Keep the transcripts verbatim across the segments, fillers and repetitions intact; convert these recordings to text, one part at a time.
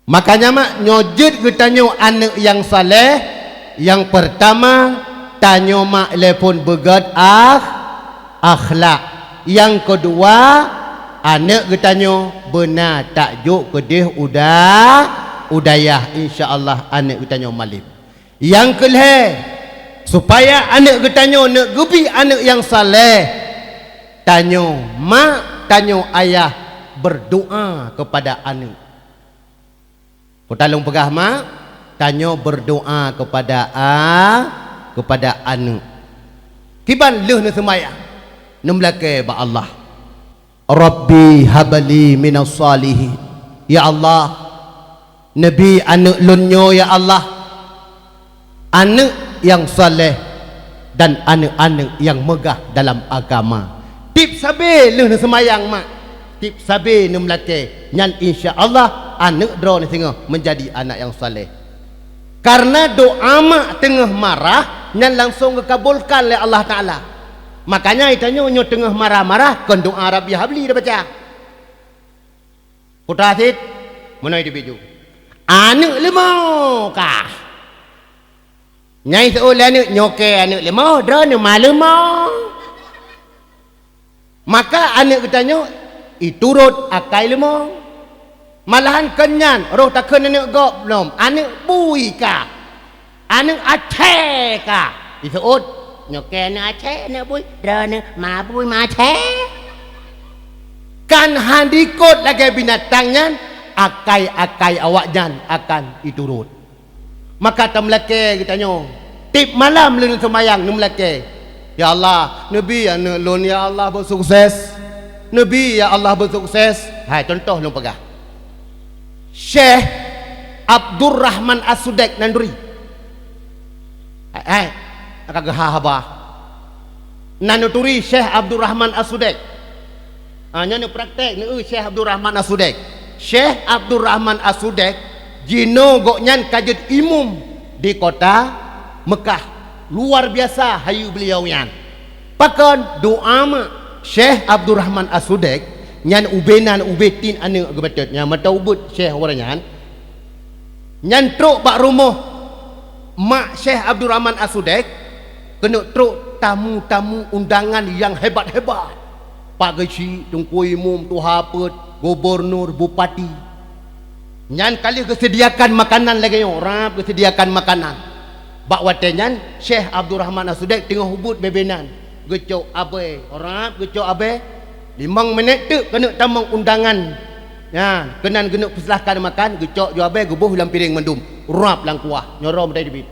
Makanya mak, nyoe jeuet geutanyoe aneuëk nyang saleh, nyang peurtama, tanyoe mak lé phon beugét ah, akhlak. Nyang keudua, aneuëk geutanyoe beuna tajok keudeh u da-, u dayah, insya Allah aneuëk geutanyoe malem. Nyang keulhée, supaya aneuëk geutanyoe neuk geubi aneuëk nyang saleh, tanyoe mak, tanyoe ayah berdoa kepada aneuëk. Peue lôn peugah mak, tanyoe berdoa kepada a-, kepada aneuëk. Kiban lheueh neuseumayang, neumeulakée bak Allah. Rabbi habli minas salihin. Ya Allah, neubi aneuëk lôn nyoe, ya Allah, aneuëk nyang saleh dan aneuëk-aneuëk nyang meugah dalam agama. Tieb sabe lheueh neuseumayang mak, tieb sabe neumeulakée, nyan insya Allah aneuëk droeneuh singoh meunjadi aneuëk nyang saleh. Kareuna doa mak teungoh marah nyan langsong geukabulkan lé Allah Taala. Makanya geutanyoe nyoe teungoh marah-marah kon doa Rabbi habli tabaca. Putra sit, meunoe teubiet ju. Aneuëk leumo kah. Nyang iseuôt lé aneuëk, nyoe kée aneuëk leumo, droeneuh ma leumo. Maka aneuëk geutanyoe iturot akai leumo. Malahan kon nyan roh takheun aneuëk gob lom, aneuëk bui kah, aneuëk acée kah. Iseuôt, nyoe kée aneuëk acée, aneuëk bui, droeneuh ma bui ma acée. Kan han dikot lagée binatang nyan, akai-akai awaknyan akan iturot. Maka tameulakée geutanyoe, tieb malam lheueh neuseumayang neumeulakée, "Ya Allah, neubi aneuëk lôn, ya Allah, beusukses. Neubi, ya Allah, beusukses." Hai, contoh lôn peugah. Syekh Abdurrahman As-Sudek nan turi. Hai, hai, ka geuha haba. Nan turi Syekh Abdurrahman As-Sudek. Ah, nyoe neupraktek, neu Syekh Abdurrahman As-Sudek. Syekh Abdurrahman As-Sudek, jinoe gobnyan ka jeuet imum di kota Meukah. Luar biasa hayeue beuliau nyan. Pakon doa mak Syekh Abdurrahman As-Sudek nyan ubé nan ubé tin aneuëk geubatet. Nyan mata ubeuet Syekh awai nyan. Nyan trok bak rumoh mak Syekh Abdurrahman As-Sudek, keuneuk trok tamu-tamu undangan nyang hebat-hebat. Pak Geuchik, Teungku Imum, Tuha Peuet, Gubernur, Bupati. Nyan ka lheueh geuseudiakan makanan lagée nyoe, rab geuseudiakan makanan. Bak watée nyan, Syekh Abdurrahman As-Sudek teungoh ubeuet beubenan. Geucok abée, rab geucok abée. Limong minét teuk keuneuk tamong undangan. Nyan, keunan geuneuk peusilahkan makan, geucok ju abée geuboh lam piréng mandum. Rab lam kuah, nyoe droe meutai teubiet.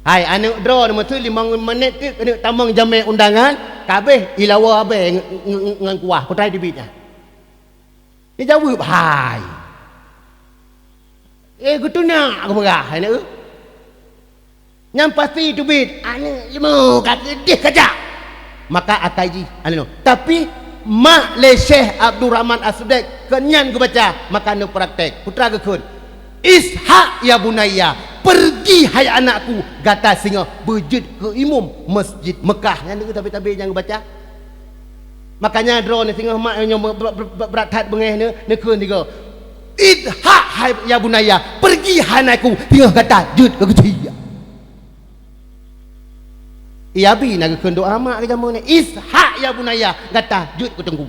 Hai, aneuëk droe, meuteue limong minét teuk keuneuk tamong jamé undangan, ka abéh ilawa abée nge-, nge-, nge-, ngon kuah, keutai teubiet nyan. Jijaweueb, "Hai." Eh, geutunak geupeugah, hai neu. Nyan pasti teubiet, aneuëk leumo ka keudeh kajak. Maka akai jih, aneuëk leumo. Tapi, mak lé Syekh Abdurrahman As-Sudek keu nyan geubaca, maka neupraktek. Putra geukheun, "Izhab ya bunayya, pergi hai anakku, gata singoh beujeuet keu imum masjid Meukah." Nyan deuh tabe-tabe nyang geubaca. Makanya droeneuh singoh mak nyoe brat, brat, brat that beungéh neu, neukheun sigoe, "Izhab hai ya bunayya, pergi hai anakku, singoh gata jeuet keu geuchik." Iya bi na geukheun doa mak keu jameun nyoe, "Izhab ya bunayya, gata jeuet keu teungku."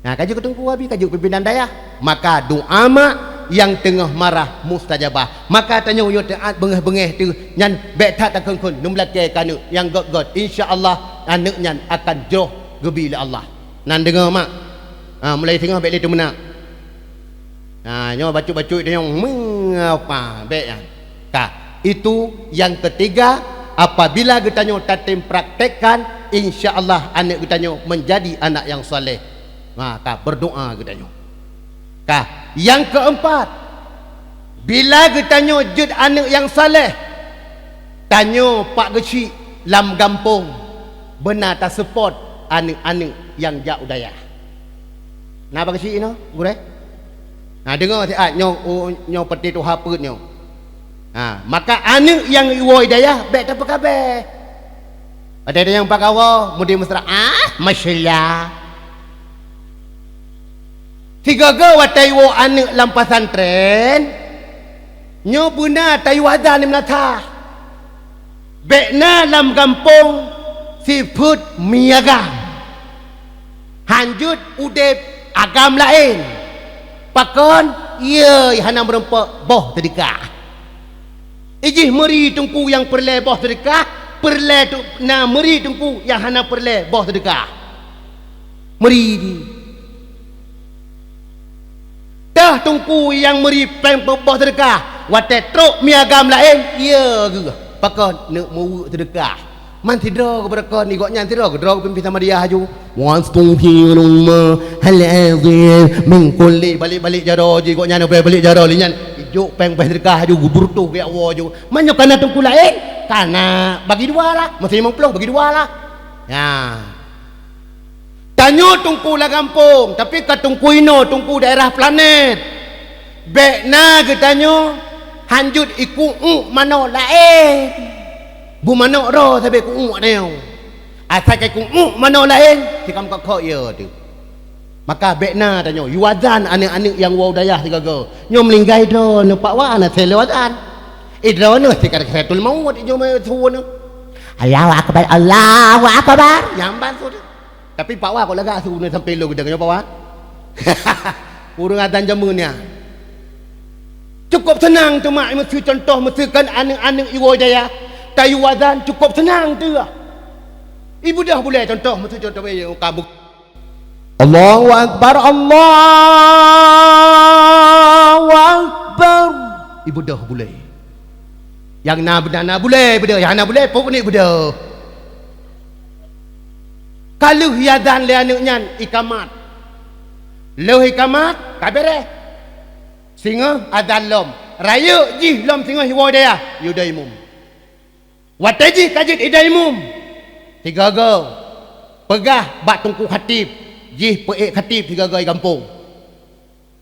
Nah, ka jeuet keu teungku abi, ka jeuet pimpinan dayah. Maka doa mak nyang teungoh marah mustajabah. Maka tanyoe nyoe taát beungéh-beungéh teuh nyan bék that takheun-kheun neumeulakée keu aneuëk nyang gét-gét. Insya Allah aneuëk nyan akan jroh geubi lé Allah. Nan deungoe mak. Ha, mulai singoh bék lé teumeunak. Ha, nyoe bacut-bacut tanyoe meungapa bék nyan. Ka, itu yang ketiga, apabila geutanyoe tatem praktekkan, insya Allah aneuëk geutanyoe menjadi anak yang saleh. Ha, ka, berdoa geutanyoe. Ka, yang keempat, bila geutanyoe jeuet aneuëk yang saleh, tanyoe Pak Geuchik lam gampông beuna taseupôt aneuëk-aneuëk nyang jak u dayah. Na Pak Geuchik inoe, gurée? Na deungoe siat nyoe, u-, nyoe peuti tuha peuet nyoe. Ha, maka aneuëk nyang iwoe dayah bék tapeukabée. Watée nyang pakawoe mudi meusra, "Ah, masyaallah." Sigoe-goe watée iwoe aneuëk lam pesantren, nyoe beuna tayue azan di meunasah. Bék na lam gampông sifeuet miagam. Hanjeuet udeb agam laén. Pakon? Yei, hana meurumpok boh seudeukah. Ijih meuri teungku nyang peureulée boh seudeukah, peureulée tu-, na meuri teungku nyang hana peureulée boh seudeukah. Meuri jih. Teuh teungku nyang meuri péng peuboh seudeukah, watée trok miagam laén, yei geuh pakon neuk meuweuek seudeukah. Man sidroe geubeureukat ni gobnyan sidroe keudroe pimpin Samadiyah aju. Wastaghfirullahal azim min kulli, balek-balek jaroe jih gobnyan, balek-balek jaroe lé nyan. Ijok péng boh seudeukah aju, geubeureutoh geujak woe aju. Man nyoe kana teungku laén, kana bagi dua lah, meusi limong ploh bagi dua lah. Nyan. Tanyoe teungku lam gampông, tapi ka teungku inoe, teungku daerah planet. Bék na geutanyoe hanjeuet iku-uek manok laén. Beumanok droe sabe ku-uek tanyoe. Asai ka ku-uek manok laén, sikam kokok ya tu. Maka bék na tanyoe, yue azan aneuëk-aneuëk nyang woe u dayah sigoe-goe. Nyoe meuninggai droe neupak wa na selo azan. Idroe neuh sikar karatul maut, ijo meusu neuh. Allahu akbar, Allahu akbar. Nyamban su tu. Tapi Pak Wan kok lagak su ni sampai lo geudang nyoe Pak Wan. Ureuëng azan jameun nyan. Cukup seunang teuma meuseu contoh meuseukan aneuëk-aneuëk iwoe dayah. Tayue azan cukup seunang teuh. Ibeudôh bulée contoh meuseu contoh, eh, ka bu-, Allahu akbar, Allahu akbar. Ibeudôh bulée. Nyang na beuna na bulée ibeudôh, nyang hana bulée pok ni ibeudôh. Ka lheueh iazan lé aneuëk nyan, ikamat. Lheueh ikamat, ka beureh. Singoh azan lom. Rayeuk jih lom singoh iwoe dayah, yue dai imum. Watée jih ka jeuet idai imum, sigoe-goe peugah bak teungku khatib, jih peuék khatib sigoe-goe i gampông.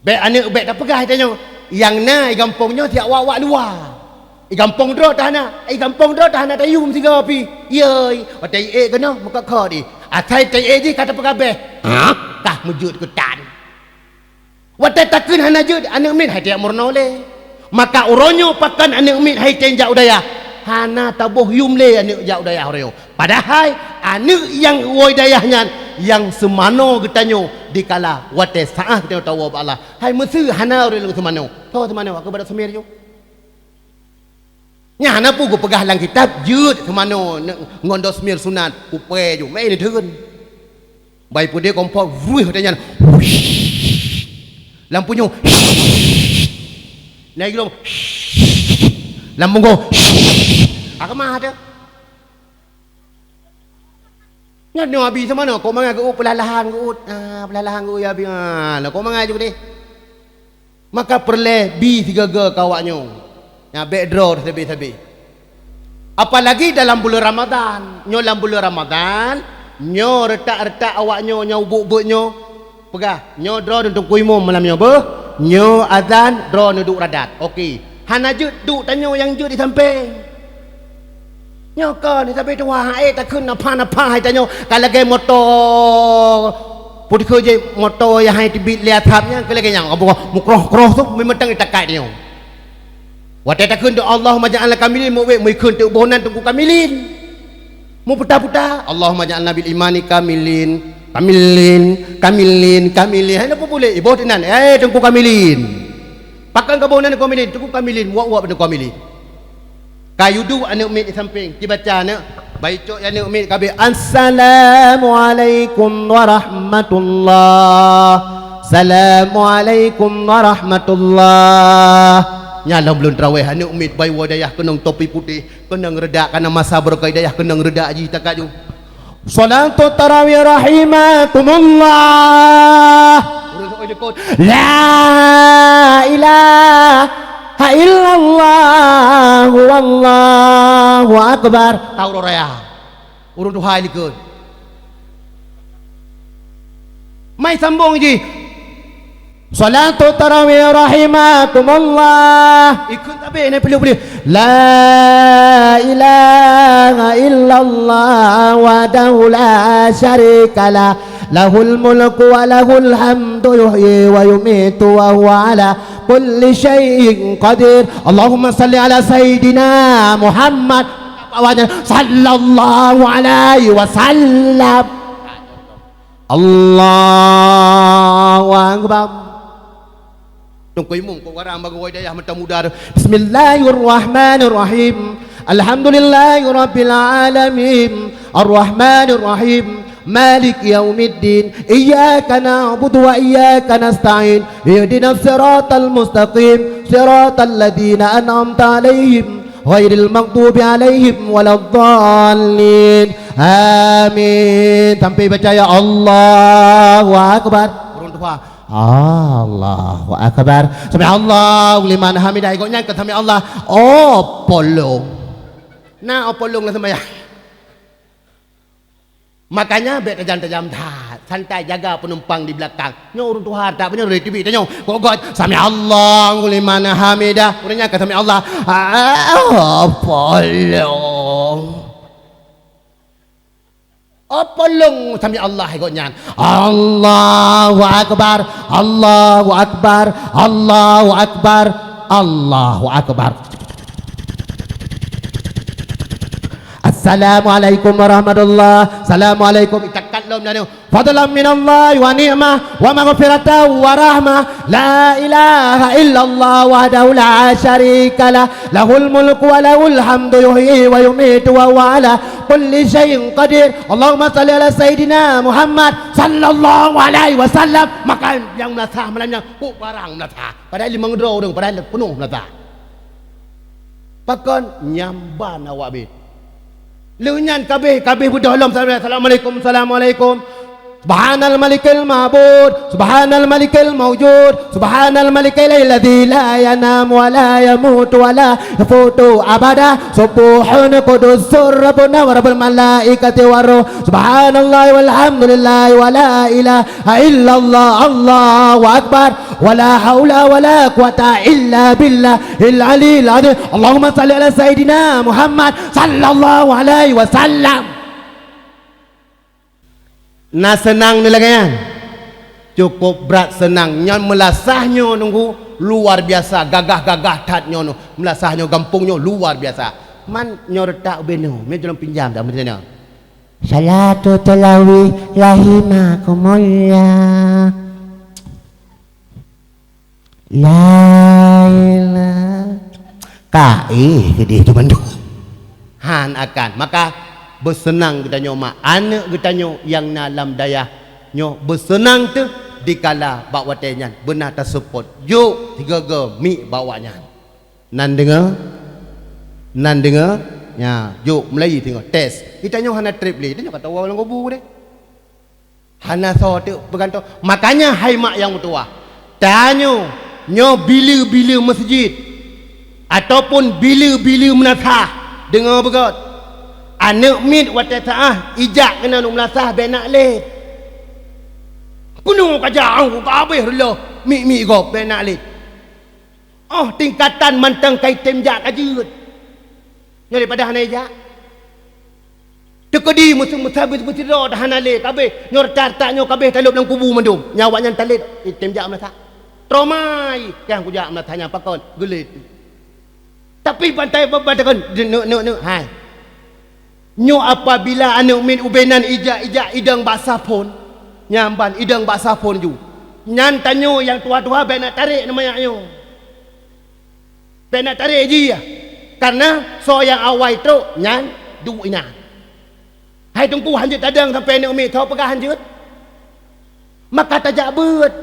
Bék aneuëk bék tapeugah tanyoe, nyang na i gampông nyoe siat wak-wak luwa. I gampông droe teuh hana, i gampông droe teuh hana tayue sigoe pih. Yei, watée iék keunoe meukat-kat di. Asai tayue jih ka tapeugah béh. Hah? Kah meujeuet keutan. Watée takheun hana jeuet, aneuëk miet hai tajak meurunoe lé. Maka uroe nyoe pakon aneuëk miet hai tém jak u dayah, hana taboh yum lé aneuëk jak u dayah uroe nyoe. Padahai aneuëk nyang woe dayah nyan nyang seumanoe geutanyoe dikala watée saát geutanyoe tawoe bak Allah. Hai meuseu hana ureuëng seumanoe. Soe seumanoe? Aku badak seumir ju. Nyan hana peue geupeugah lam kitab, jeuet seumanoe ngon dos mir sunat, upée ju, mé neutheun. Bai peudeh kompor, weueh watée nyan. Lam punyueng. Naik lom. Lam punggong. Akemah teuh. Nyan nyoe abi seumanoe, kok mangat geuôt peulalahan geuôt. Ah, peulalahan geuôt ya abi. Ah, lah kok mangat ju deh. Maka peureulée bi sigoe-goe keu awaknyoe. Nyan bék droe sabe-sabe. Apalagi dalam buleuen Ramadhan. Nyoe lam buleuen Ramadhan, nyoe reutak-reutak awaknyoe nyang ubeuet-ubeuet nyoe. Peugah, nyoe droe neuteungku imum malam nyoe beuh. Nyoe azan, droe neuduek radat. Oke. Hana jeuet duek tanyoe nyang jeuet di sampéng. Nyoe kon, sabe tuha hai takheun napha-napha hai tanyoe ka lagée moto. Peue dikheun jih moto nyang hai teubiet lé asap nyan ka lagée nyang mukroh-kroh tu meumeutang itakai tanyoe. Watée takheun doa Allahumma ja'alna kamilin, meuwék meukheun teuk boh nan teungku kamilin. Meuputa-puta, Allahumma ja'alna bil imani kamilin, kamilin, kamilin, kamilin. Hai na peue bulée, iboh teunan, eh teungku kamilin. Pakon ka boh nan teungku kamilin, teungku kamilin, wak-wak teungku kamilin. Ka yudu aneuëk miet di sampéng, tibaca aneuëk, baicok aneuëk miet kabeh, "Assalamualaikum warahmatullah. Assalamualaikum warahmatullah." Nyan lom buleuen traweh aneuëk miet bai woe dayah keunong topi putéh, keunong reudak kana masa beureukai dayah keunong reudak jih takaju. Shalatu tarawih rahimakumullah. La ilaha illallah wallahu akbar. Tahu raya. Ureuëng tuha likot. Mai sambong jih. Shalatu tarawih rahimakumullah. Ikut tabeh na pilih-pilih. La ilaha illallah wahdahu la syarikalah. Lahul mulku wa lahul hamdu yuhyi wa yumitu wa huwa ala kulli syai'in qadir. Allahumma salli ala sayyidina Muhammad sallallahu alaihi wasallam. Allahu akbar. Teungku imum, kok garang bak gurèe dayah mantong muda tu. Bismillahirrahmanirrahim. Alhamdulillahirabbil alamin. Arrahmanirrahim. Maliki yaumiddin. Iyyaka na'budu wa iyyaka nasta'in. Ihdinas siratal mustaqim. Siratal ladzina an'amta 'alaihim ghairil maghdubi 'alaihim waladdallin. Amin. Sampai baca ya Allahu akbar. Ureueng tuha. Allahu akbar. Sami Allahu liman hamidah. Gobnyan ka sami Allah. Oh, polong. Na oh polong lam seumayang. Makanya bèk tajam-tajam that. Santai, jaga penumpang di belakang. Nyoe ureueng tuha that, beunyoe dari T V tanyoe. Gok-gok, sami Allahu liman hamidah. Ureueng nyan ka sami Allah. Ah, oh, polong. Oh, polong sami Allah gobnyan. Allahu akbar, Allahu akbar, Allahu akbar, Allahu akbar. Assalamualaikum warahmatullah. Assalamualaikum. Itakat lom dah nyoe. Fadlan minallahi wa ni'mah wa maghfiratan wa rahmah. La ilaha illallah wahdahu la syarikalah. Lahul mulku wa lahul hamdu yuhyi wa yumitu wa huwa ala kulli syai'in qadir. Allahumma salli ala sayyidina Muhammad sallallahu alaihi wasallam. Maka nyang meulasah malam nyan, kok barang meulasah. Padahai limong droe ureueng, padahai peunoh meulasah. Pakon? Nyan ban awak bit. Lheueh nyan kabeh, kabeh beudôh lom, assalamualaikum, assalamualaikum. Subhanal malikil ma'bud, subhanal malikil maujud, subhanal malikil ladzi la yanamu wa la yamutu wa la yafutu abada, subuhun qudusur rabbuna wa rabbul malaikati war ruh, subhanallahi walhamdulillahi wa la ilaha illallah, Allahu akbar, wa la haula wa la quwata illa billahil aliyil azim. Allahumma salli ala sayyidina Muhammad sallallahu alaihi wasallam. Na seunang ni lagèe nyan? Cukup brat seunang. Nyan meulasah nyoe nunggu luar biasa, gagah-gagah that nyoe nunggu. Meulasah nyoe gampông nyoe luar biasa. Man nyoe reutak ubé nyoe, meujalan pinjam dak meujalan. Salatu tarawih rahimakumullah. La ilaha. Ka, eh, keudeh tu mandum. Han akan. Maka, beuseunang geutanyoe mak aneuk geutanyoe nyang na lam dayah nyoe beuseunang teuh dikala bak watèe nyan beuna tasuppot. Jok sigoe-goe miet bak awak nyan. Nan deungoe? Nan deungoe? Nya, jok meulayeue singoh tes. Geutanyoe hana trép lé. Tanyoe ka tawoe lam kubu deh. Hana soe teuk peugantoe. Makanya hai mak nyang meutuwah, tanyoe nyoe bile-bile meuseujid ataupun bile-bile meunasah, deungoe beugöt. Aneuk miet watèe saah ijak keunan u meunasah bèk na lét. Keunoe ka jak, ka habéh reuloh miet-miet gob bèk na lét. Oh, tingkatan mantong ka item jak ka jeuet. Nyoe daripada hana ijak. Teukeudi meusi-, meusa-, meusidroe dah hana lé, kabéh nyoe rata-rata nyoe kabéh talop lam kubu mandum. Nyan awak nyan talét, item jak meunasah. Tromai, nyang kujak meunasah nyan pakon, geulét. Tapi bantai ba-, bantai kon, neuk, neuk, neuk, hai. Nyoe apabila aneuk miet ubé nan ijak-ijak idong bak saphon, nyan ban idong bak saphon ju. Nyan tanyoe nyang tuha-tuha bèk na tarek neuh manyak nyoe. Bèk na tarek jih, kareuna soe nyang awai trok nyan duek inan. Hai Teungku, hanjeuet tadong sampoe aneuk miet, soe peugah hanjeuet? Maka tajak beuet.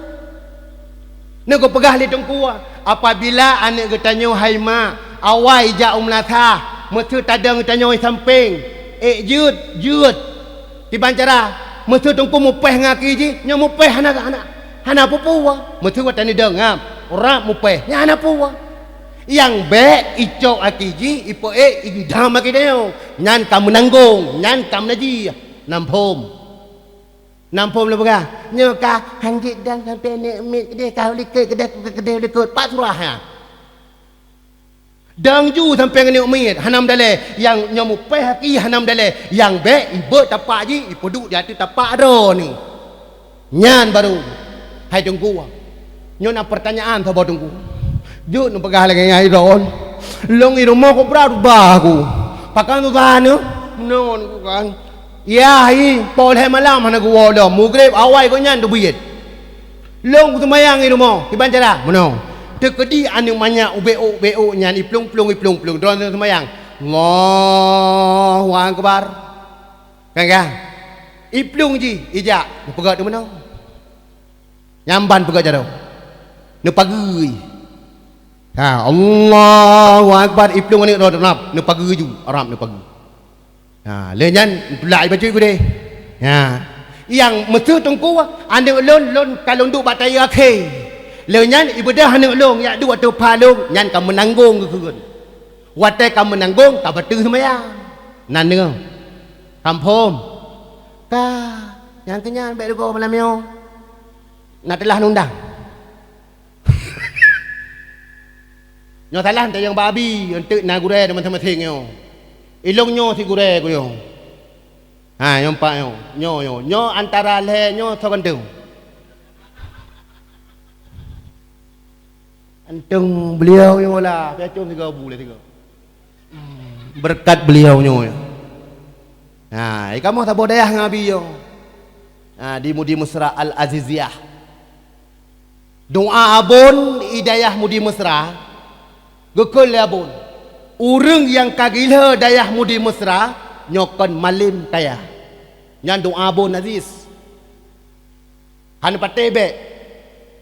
Nyoe geupeugah lé Teungku, apabila aneuk geutanyoe hai mak, awai jak u meunasah, meuseu tadong geutanyoe sampéng, ék jeuet, jeuet. Kiban cara, meuseu Teungku mupéh ngon aki jih, nyoe mupéh hana, hana, hana peue-peue. Meuseu watèe neudong, ha, rab mupéh, nyan hana peue. Nyang bèk icok aki jih, ipeuék, idam aki tanyoe. Nyan ka meunanggong, nyan ka meunaji. Nam phom. Nam phom lôn peugah, nyoe ka hanjeuet dong sampoe aneuk miet keudeh ka likot, keudeh, keudeh likot. Pat surah nyan. Dong ju sampoe ngon aneuk miet, hana meudalèe. Nyang nyoe mupéh aki hana meudalèe. Nyang bèk ibeuet tapak jih, ipeuduek di ateueh tapak droeneuh. Nyan baru, hai Teungku, nyoe na peurtanyaan saboh Teungku. Jeuet neupeugah lagée nyan droen. Lôn i rumoh kobra rubah ku. Pakon susah nyoe? Meunan ku kan. Ya, hi, poh lhée malam hana geuwoe lom. Mugreb awai gobnyan teubiet. Lôn seumayang i rumoh, kiban cara? Meunoe. Teukeudi aneuëk manyak ubek-ubek nyan iplueng-plueng, iplueng-plueng. Droen seumayang. Allahu Akbar. Kan, kan? Iplueng jih, ijak, neupeugét teumeunoe. Nyamban peugét jaroe. Neupageue. Ha, Allahu Akbar, iplueng aneuëk droe teunab, neupageue ju, arab neupageue. Ha, lheueh nyan tulak ibacut gudeh. Ha. Nyang meuseuh Teungku, aneuëk lôn, lôn ka lôn duek bak tayeu akhé. Lheueh nyan ibeudôh aneuëk lôn, yak duek ateueh pha lôn, nyan ka meunanggong geukheun. Watée ka meunanggong, ka bateue seumayang. Nan deungoe. Kampông. Ka, nyang keunyan bék rugoe malam nyoe. Na teulah nundang. Nyoe salah teuh nyang babi, eunteuk na gurée di maséng-maséng nyoe. Ilong nyoe si gurée ku nyoe. Ha, nyoe empat nyoe. Nyoe, nyoe. Nyoe antara lhée nyoe soe gantung. Antung beliau nyoe lah, piacong siga bu lé siga. Hmm, beureukat beliau nyoe. Ha, i kamoe saboh dayah ngon Abi nyoe. Ha, di Mudi Mesra Al Aziziyah. Doa abon i dayah Mudi Mesra, geukheun lé abon. Ureuëng nyang ka gilhée dayah Mudi Mesra, nyoe kon malem kaya. Nyan doa abon aziz. Hana patéh bék.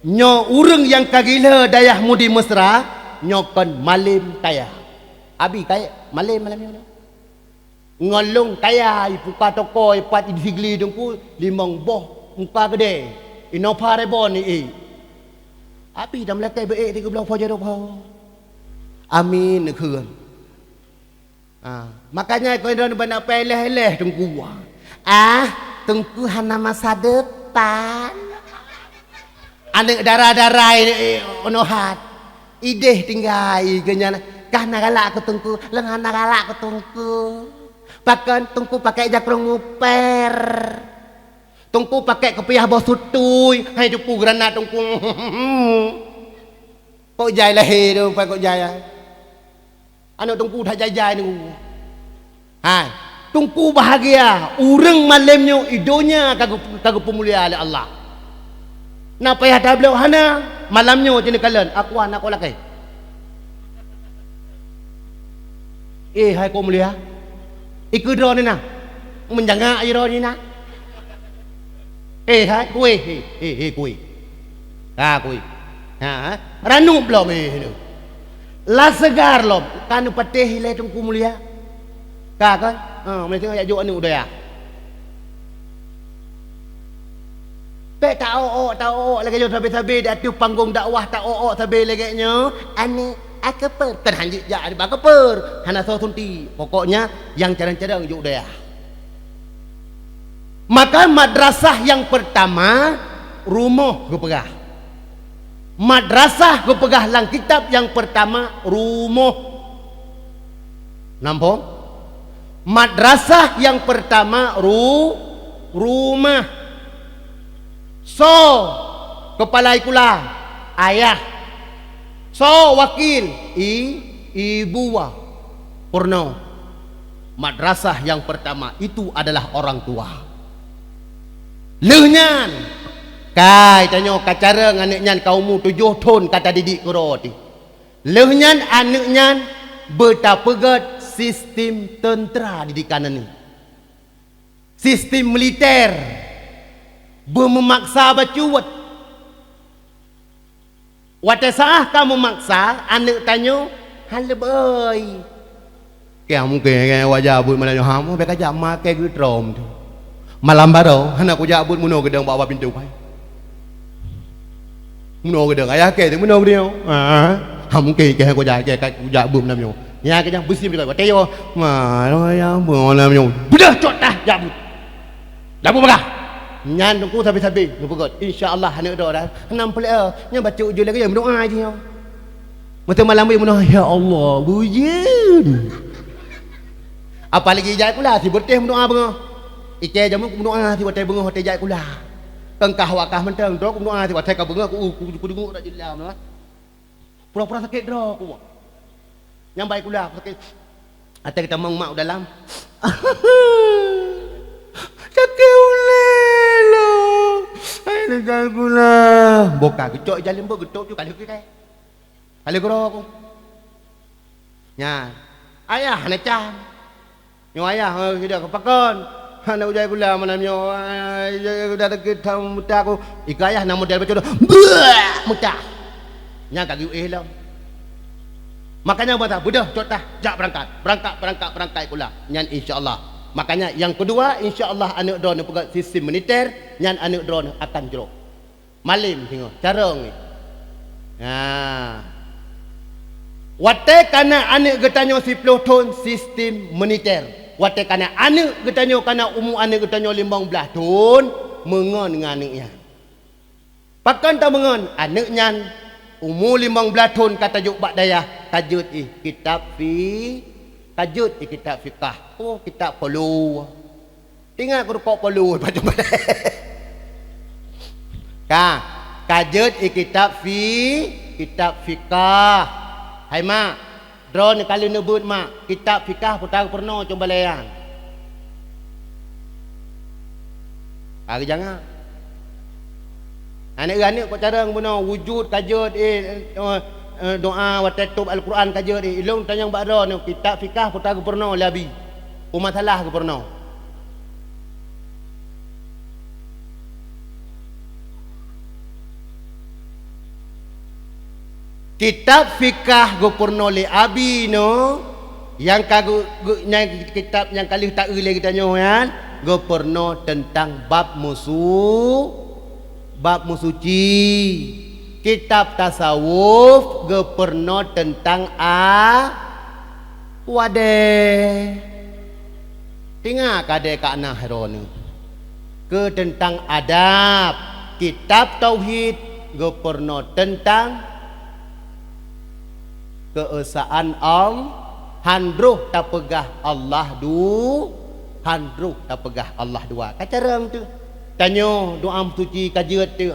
Nyoe ureuëng nyang ka gilhée dayah Mudi Mesra, nyoe kon malem kaya. Abi kaya malem malam nyoe. Ngon lôn kaya, ipuka toko, ipat di Sigli Teungku, limong boh muka gede. Innova Reborn i. Abi dan meulakée beu ék tiga belas poh jaroe poh. Amin neukheun. Ah, makanya kau dah bana peleh-leh Teungku. Ah, Teungku hana masa depan. Aneuëk dara-dara ini, eh, onohat. Ideh tinggai geuhnyan. Kah na galak keu Teungku, lôn hana galak keu Teungku. Pakon Teungku pakai jakrong muper. Teungku pakai kupiah boh sutui, hai Teungku granat Teungku. Kok jai lahé tu, kok jai. Aneuk Teungku that jai-jai Teungku. Hai, Teungku bahagia, ureuëng malem nyoe i donya ka geu-, ka geupeumulia lé Allah. Na payah tabloe hana, malam nyoe cit neukalon, aku hana kok lakée. Eh, hai kok mulia. Ikeu droe ni na. Meunjangak aja droe ni na. Eh, hai, kueh, eh, eh, eh, kueh. Ha, kueh. Ha, ha. Ranup lom, eh, tu. La segar lom. Ka neupatéh ilée Teungku mulia. Ka, kan? Ha, meunan jak jok aneuk u dayah. Bék ta-ok-ok, ta-ok-ok lagée nyoe sabe-sabe di ateueh panggong dakwah ta-ok-ok sabe lagée nyoe, aneuk akeupeue, kan hanjeuet jak aneuk akeupeue, hana soe sunti. Pokoknya, nyang carông-carông jok dayah. Maka madrasah yang pertama, rumoh geupeugah. Madrasah geupeugah lam kitab nyang peurtama rumoh. Nampông? Madrasah nyang peurtama ru-, rumah. Soe keupala sikula? Ayah. Soe wakil? I-, ibu. Peurunoe. Madrasah nyang peurtama itu adalah orang tua. Lheueh nyan, kai tanyoe ka carông aneuk nyan ka umu tujoh thon ka tadidik keudroe teuh. Lheueh nyan aneuk nyan beutapeugét sistem teuntra didikan aneuk. Sistem militer beumeumaksa bacut. Watée saah ka meumaksa, aneuk tanyoe hana leubeh. Keu mungken keu wajah buet malam nyoe, ha, bék kajak makai geutrom tu. Malam baroe hana kujak buet meunoe geudong bak pintoe pai. Meunoe geudong, ayah keu tu meunoe geudong. Ha, ha mungken keu kujak, keu kujak buet malam nyoe. Nya keu nyang beusi meunoe, watée yo, ma, ya, malam nyoe. Beudah cok tah jak buet. Labu bagah. Nyan Teungku sabe-sabe geupeugét. Insya Allah aneuk droe dah. Nam peuleueh. Nyan bacut ujeuen lagée nyan meudoa jih nyoe. Meuteumé lam meudoa, "Ya Allah, ujeuen." Apalagi jai kula sibeuteh meudoa beungoh. Ikée jameun meudoa sibeuteh beungoh watée jai kula. Teungkah wakah mantong, droe kumeudoa, watèe ka beungoh ku, ku, ku, kudeungö dak jeuet lam, pura-pura sakét droe ku. Nyang bai kula sakét. Watèe geutamong mak u dalam. Sakét ulèe lôn. Hai, neugal kula. Boh ka geucok jalan boh, geutôp ju ka lheueh kitai. Ka lheueh keudroe ku. Nyan. Ayah hana can. Nyoe ayah, eh, sida ka pakon. Hana ujai kula malam nyoe. Ai, udah sakét that meuta ku. Ika ayah na model bacut. Buah! Meuta. Nyan ka geuyue lom. Makanya bata beudôh cok tah, jak beurangkat. Beurangkat, beurangkat, beurangkat kula. Nyan insya Allah. Makanya nyang keudua, insya Allah aneuk droeneuh peugah sistem militer, nyan aneuk droeneuh akan jroh. Malem singoh, carông nyoe. Nah. Watèe kana aneuk geutanyoe siploh thon, sistem militer. Watèe kana aneuk geutanyoe, kana umu aneuk geutanyoe limong blaih thon, meungon ngon aneuk nyan. Pakon tameungon? Aneuk nyan umu limong blaih thon ka tajok bak dayah, ka jeuet jih kitab fi-, ka jeuet jih kitab fikah. Oh, kitab polu. Ingat keu rukok polu, pajoh balai. Ka, ka jeuet i kitab fi-, kitab fikah. Hai mak, droeneuh ka lheueh neubeuet mak, kitab fikah peue ta geupeurunoe cong balai nyan. Ka geujangan. Aneuk-aneuk kok carông bunoe, wujud ka jeuet, eh, eh, eh, doa watèe tôb Al-Quran ka jeuet, eh, ilôn tanyong bak droeneuh, kitab fikah peue ta geupeurunoe lé Abi. Peue masalah geupeurunoe. Kitab fikah geupeurunoe lé Abi nyoe, nyang ka geu-, geu-, nyang kitab nyang ka lheueh ta-eu lé geutanyoe nyan, geupeurunoe teuntang bab musu-, bab meusuci. Kitab tasawuf geupeurunoe teuntang a-, wadée. Teungoh kadée ka na droeneuh. Keu teuntang adab, kitab tauhid geupeurunoe teuntang keuesaan Allah, han droh tapeugah Allah du-, han droh tapeugah Allah dua. Ka carông teuh. Tanyoe doa meusuci ka jeuet teuh.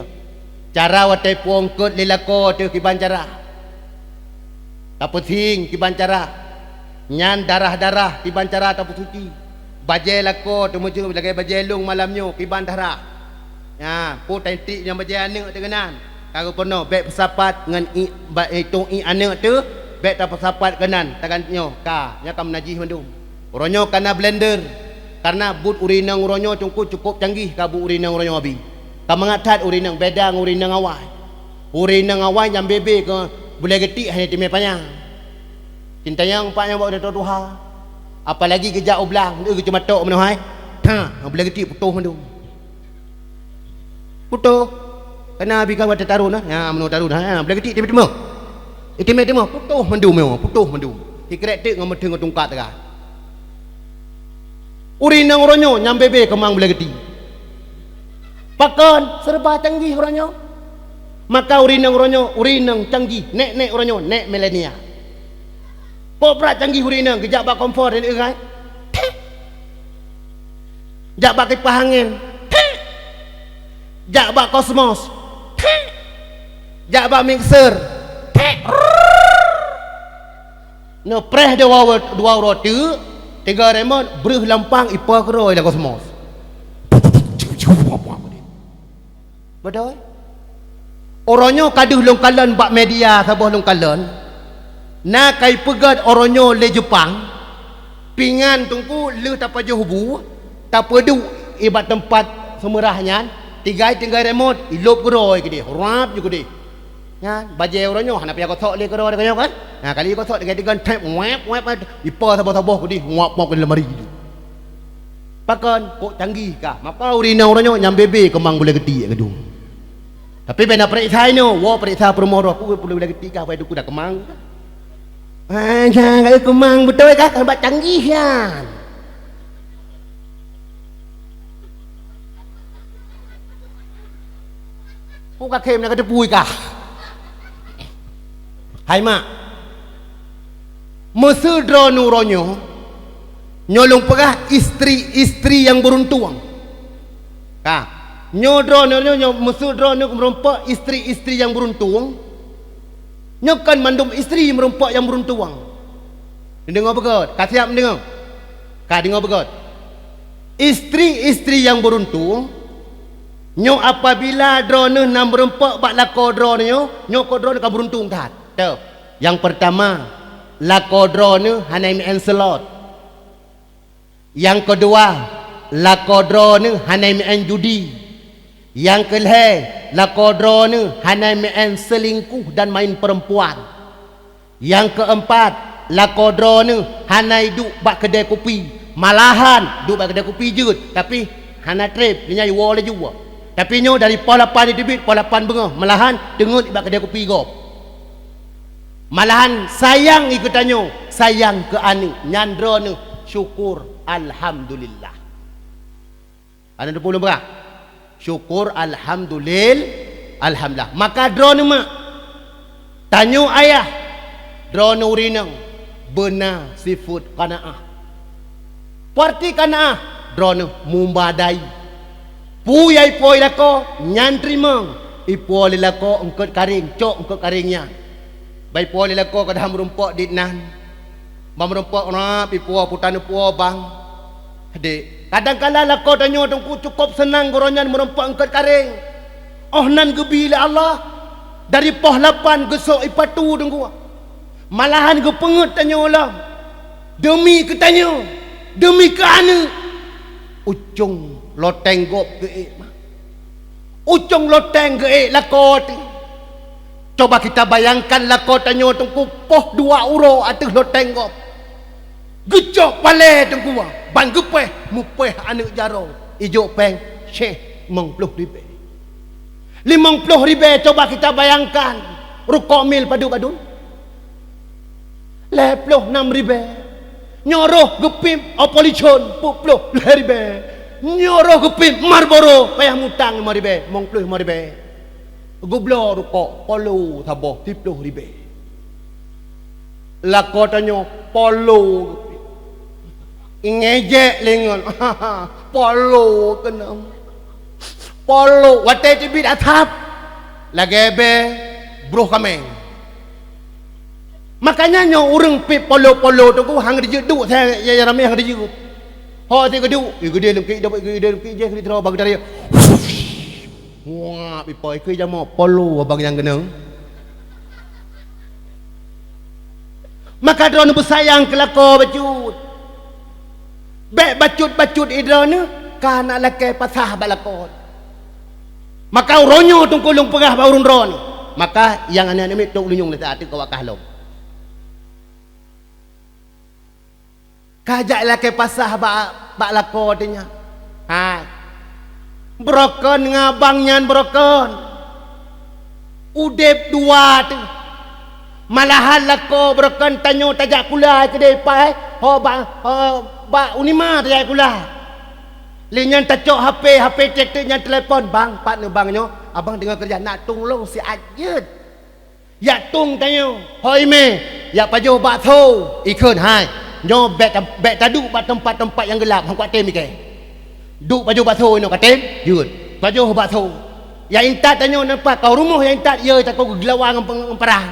Cara watée pueng keuet lé lakoe teuh kiban cara. Tapeusieng kiban cara. Nyan darah-darah kiban cara tapeusuci. Bajée lakoe teuh meujeuet lagée bajée lôn malam nyoe kiban darah. Nyan, peue taintik nyang bajée aneuk teuh keunan. Ka geupeurunoe bék peusapat ngon ié, ba-, itong ié aneuk teuh, bék tapeusapat keunan, tagan nyoe ka, nyan ka meunajih mandum. Uroe nyoe ka na blender, kareuna buet ureuëng inong uroe nyoe teungku cukup canggih ka buet ureuëng inong uroe nyoe Abi. Ka mangat that ureuëng inong beda ngon ureuëng inong awai. Ureuëng inong awai nyang bebe keu bulée geutik hana teumé panyang. Cintanyong pak nyang bak udah tuha. Apalagi geujak u blang, geuceumatok meunoe hai. Ha, bulée geutik putôh mandum. Putôh. Kana Abi ka watée tarun, ha? Ha, meunoe tarun, ha? Bulée geutik teumé-teumé. Teumé-teumé, putôh mandum nyoe, putôh mandum. Sikrek teuk ngon meuteung ngon tungkat teuka. Ureuëng inong uroe nyoe nyang bebe keumang bulée geutik. Pakon? Serba canggih uroe nyoe. Maka ureuëng inong uroe nyoe, ureuëng inong canggih, nek-nek uroe nyoe, nek milenial. Pok brat canggih ureuëng inong, geujak bak kompor dan eugai. Tek. Jak bak kipah angén. Tek. Jak bak kosmos. Tek. Jak bak mixer. Tek. Neupreh dua, dua uroe teuk, tiga remote, breuh lampang ipa keudroe lam kosmos. Beutôi? Uroe nyoe ka deuh lôn kalon bak media saboh lôn kalon, na ka ipeugét uroe nyoe lé Jeupang, pingan teungku lheueh tapajoh bu, tapeuduek i bak teumpat seumeurah nyan, tinggai-tinggai remote, ilop keudroe keudeh, rab ju keudeh. Nyan, bajée uroe nyoe hana payah gosok lé keudroe deungon nyoe kan? Nah, kali gosok deungon-deungon, tep, wep, wep, wep, ipa saboh-saboh keudeh, wep, wep, di lemari. Pakon? Kok canggih kah? Maka ureuëng inong uroe nyoe nyang bebe keumang bulée geutik keudung. Tapi bèk na peuriksa inoe, woe peuriksa peurumoh roh, ku bulée geutik kah, pai duku dah keumang. Ah, nyan, ka keumang beutôi kah? Kan bak canggih nyan. Peue ka khem na ka teupui kah? Hai mak, meuseu droeneuh uroe nyoe, nyoe lôn peugah istri-istri nyang beuruntueng. Ka, Nyoe droeneuh nyoe, nyoe meuseu droeneuh meureumpok istri-istri nyang beuruntung. Nyoe kon mandum istri meureumpok nyang beuruntung. Neudeungoe beugöt, ka siap neudeungoe? Ka deungoe beugöt. Istri-istri nyang beuruntung, nyoe apabila droeneuh na meureumpok bak lakoe droeneuh nyoe, nyoe kok droeneuh ka beuruntung that. Teuh, nyang peurtama, lakoe droeneuh hana meu'en seulot. Nyang keudua, lakoe droeneuh hana meu'en judi. Nyang keulhèe, lakoe droeneuh hana meu'en seulingkuh dan main peurempuan. Nyang keueumpat, lakoe droeneuh hana duek bak keudè kupi. Malahan duek bak keudè kupi jeuet, tapi hana trép, nyan iwoe laju. Tapi nyoe dari poh lapan jiteubiet, poh lapan beungoh, malahan teungeut bak keudè kupi gob. Malahan sayang i geutanyoe, sayang keu aneuk, nyan droeneuh syukur alhamdulillah. Aneuk teupeu lôn peugah, syukur alhamdulil-, alhamdulillah. Maka droeneuh mak, tanyoe ayah, droeneuh ureueng inong, beuna sifeuet qanaah. Peue arti qanaah, droeneuh mumadai. Peue nyang ipuwoe lakoe, nyan teurimong. Ipuwoe lé lakoe eungkôt karéng, cok eungkôt karéng nyan. Ban ipuwoe lé lakoe keudah meureumpok dit nan. Ban meureumpok rab ipuwoe, peue taneuk puwoe bang. Dek, kadang kala lakoe tanyoe teungku cukôp seunang geuroe nyan meureumpok eungkôt karéng. Óh nan geubi lé Allah, dari poh lapan geusok ipatu teungku. Malahan geupeungeut tanyoe lom. Deumi keu tanyoe, deumi keu aneuk. Ucong loteng gob geuék mak. Ucong loteng geuék lakoe teuh. Coba kita bayangkan lakoe tanyoe teungku poh dua uroe ateueh loteng gob. Geucok palée teungku ban geupéh, meupéh aneuk jaroe. Ijok péng syeh limong ploh ribée. Limong ploh ribée, coba kita bayangkan, rukok mil padub adun? Lhèe ploh nam ribée. Nyoe roh geupiep Opolichon, peuet ploh lhèe ribée. Nyoe roh geupiep Marlboro, payah mutang limong ribée, limong ploh limong ribée. Geubloe rukok Polo saboh siploh ribée. Lakoe tanyoe Polo geupiep. Ngejek lé ngon Polo keunong. Polo watée teubiet asab lagée bée broh kaméng. Makanya nyoe ureuëng piep Polo-Polo teungku han geujeuet duek, saya ya, ya ramé han geujeuet. Ho si geuduek, ih geude leungkik, dapat geude leungkik, jih geude terobang dari. Wah, pipa ikeu jamoe Polo abang nyang keunong. Maka droeneuh beusayang keu lakoe bacut. Bék bacut-bacut i droeneuh ka na lakée pasah bak lakoe. Maka uroe nyoe teungku lôn peugah bak ureuëng droeneuh. Maka nyang aneuk-aneuk miet trok leunyueng lé saát teuk kawak kah lom. Ka jak lakée pasah bak, bak lakoe teuh nyan. Hai. Beurokon ngon abang nyan beurokon. Udeb dua teuh. Malahan lakoe beurokon tanyoe tajak kula keudeh pai, ho bak, ho bak Unima tajak kula. Lé nyan tacok H P, H P tiek-tiek nyan teulepon, "Bang, pat neuh bang nyoe? Abang teungoh keureuja, nak tueng lôn siat jeuet." Yak tueng tanyoe, "Ho imé, yak pajoh bakso." Ikheun, "Hai, nyoe bék ta-, bék taduek bak teumpat-teumpat nyang geulab, han kutem ikei. Duek pajoh bakso inoe katem, jeuet. Pajoh bakso." Yak intat tanyoe nampak kau rumoh yak intat, yö takot geugeulawa ngon peng-, ngon parang.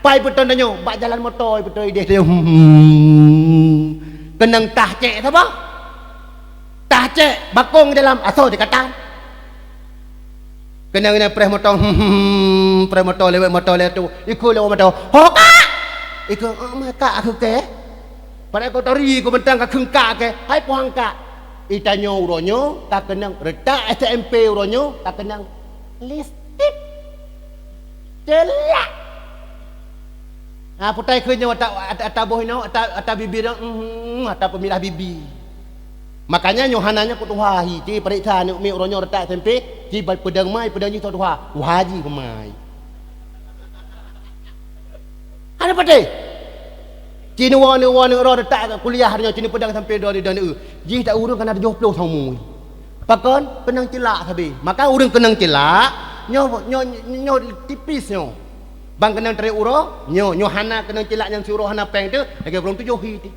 Pai peuton tanyoe, bak jalan moto peuton ideh tanyoe. Hmm. Keunong tah cek saboh. Tah cek, bakong dalam asoe dikatan. Keunong-keunong preh moto, hmm, preh moto lewat moto lewat tu. Ikeu lewat moto, "Ho kak!" Ikeu, "Oh, ma kak aku ke?" Padahai kau tari, kau bentang ka kheun kak ke. Hai pohang kak. Itanyoe uroe nyoe, ka keunong retak S M P uroe nyoe, ka keunong lipstik. Celak. Ah, putai keu nyoe ata, ata, ata boh inoe, ata, ata bibie inoe, mhm, ata peumilah bibie. Makanya nyoe hana nyoe kutuha hi, ci pareksa aneuk miet uroe nyoe retak S M P, ci ba-, peudong mai, peudong jih tuha, tuha jih peumai. Hana patéh. Ci neuwoe, neuwoe, neuwoe retak kuliah nyoe, ci neupeudong sampai dua, dua, dua, jih tak ureueng kana tujoh ploh saumui. Pakon? Keunong cilak sabe. Maka ureueng keunong cilak, nyoe, nyoe, nyoe tipis nyoe. Ban keunong trép uroe, nyoe, nyoe hana keunong cilak nyang siuroe hana péng teuh, lagèe ureueng tujoh hi teuh.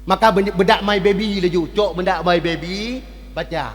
Maka be-, beudak My Baby laju, cok beudak My Baby, baca.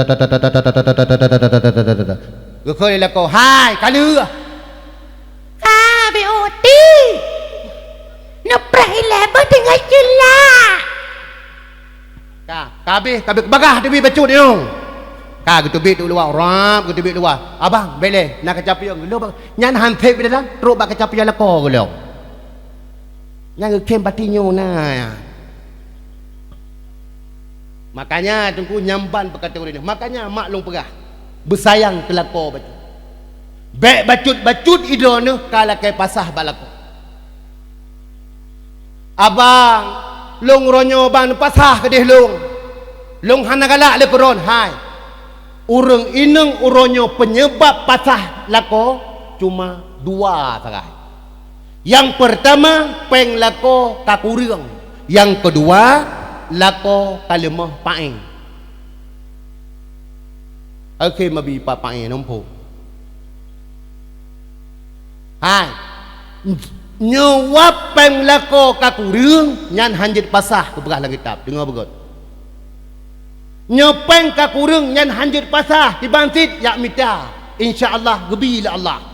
Geukheun lé lakoe, "Hai, ka lheueh!" "Ka, beuti! Neupreh ilée beuh teungoh ceulak!" Ka, ka habéh, ka habéh, bagah teubiet bacut nyoe. Ka geuteubiet u luwa, rab geuteubiet luwa. "Abang, bék lé, na kaca piôh." Geulong bang, nyan han sép di dalam, trok bak kaca piôh lakoe geulong. Nyang geukhém pati nyoe na. Makanya teungku nyamban peukateuri nyoe. Makanya mak lôn peugah, beusayang keu lakoe bacut. Bék bacut-bacut idroe neuh ka lakée pasah bak lakoe. "Abang, lôn uroe nyoe bang neupasah keudeh lôn. Lôn hana galak lé keu droen." Hai, ureuëng inong uroe nyoe peunyebab pasah lakoe cuma dua sagai. Nyang peurtama, péng lakoe ka kureueng. Nyang keudua, lakoe ka leumoh paéh. Akhé mabi pa-, paéh numpuk. Hai, nyoe wab péng lakoe ka kureueng, nyan han jeuet pasah, geupeugah lam kitab. Deungoe beugét. Nyoe péng ka kureueng, nyan han jeuet pasah, kiban cit jak mita. Insya Allah, geubi lé Allah.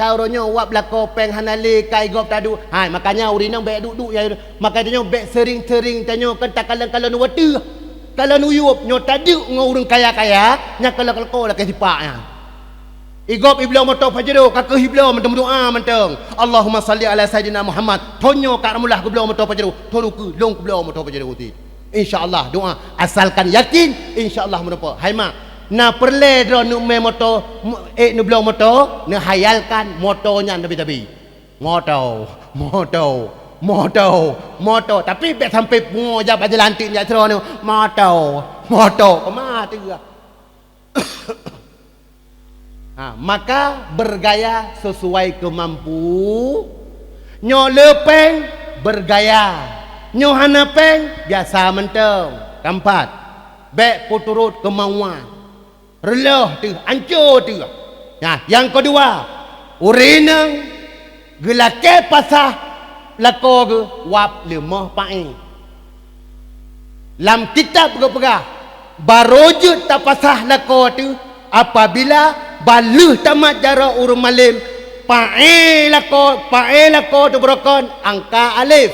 Ka uroe nyoe wab lakoe péng hana lé, ka i gob taduek. Hai, makanya ureuëng inong bék duek-duek ya. Makanya tanyoe bék seuring-seuring tanyoe kan takalon-kalon u ateueh. Kalon u yueb nyoe taduek ngon ureuëng kaya-kaya, nyang kalon-kalon lakée sipak nyan. I gob ibloe moto Pajero, ka keuh ibloe mantong meudoa mantong. Allahumma salli ala Saidina Muhammad. Thon nyoe ka rameulah geubloe moto Pajero, thon ukeue lôn keubloe moto Pajero cit. Insya Allah doa, asalkan yakin, insya Allah meurumpok. Hai mak, na peureulée droe neumé moto, ék neubloe moto, neuhayalkan moto nyan tabi-tabi. Moto, moto, moto, moto. Tapi bék sampai pungo jak bak jalan tik jak sidroe nyoe. Moto, moto. Keu ma teuh? Ha, maka bergaya sesuai kemampu. Nyoe le péng, bergaya. Nyoe hana péng, biasa mantong. Keempat, bék peuturot keumauan. Reuloh teuh, anco teuh. Nah, nyang keudua, ureuëng inong geulakée pasah lakoe geuh wab leumoh paéh. Lam kitab geupeugah, barô jeuet tapasah lakoe teuh apabila ban lheueh tamat jaroe ureuëng malém, paéh lakoe, paéh lakoe teuh beurokon angka alif.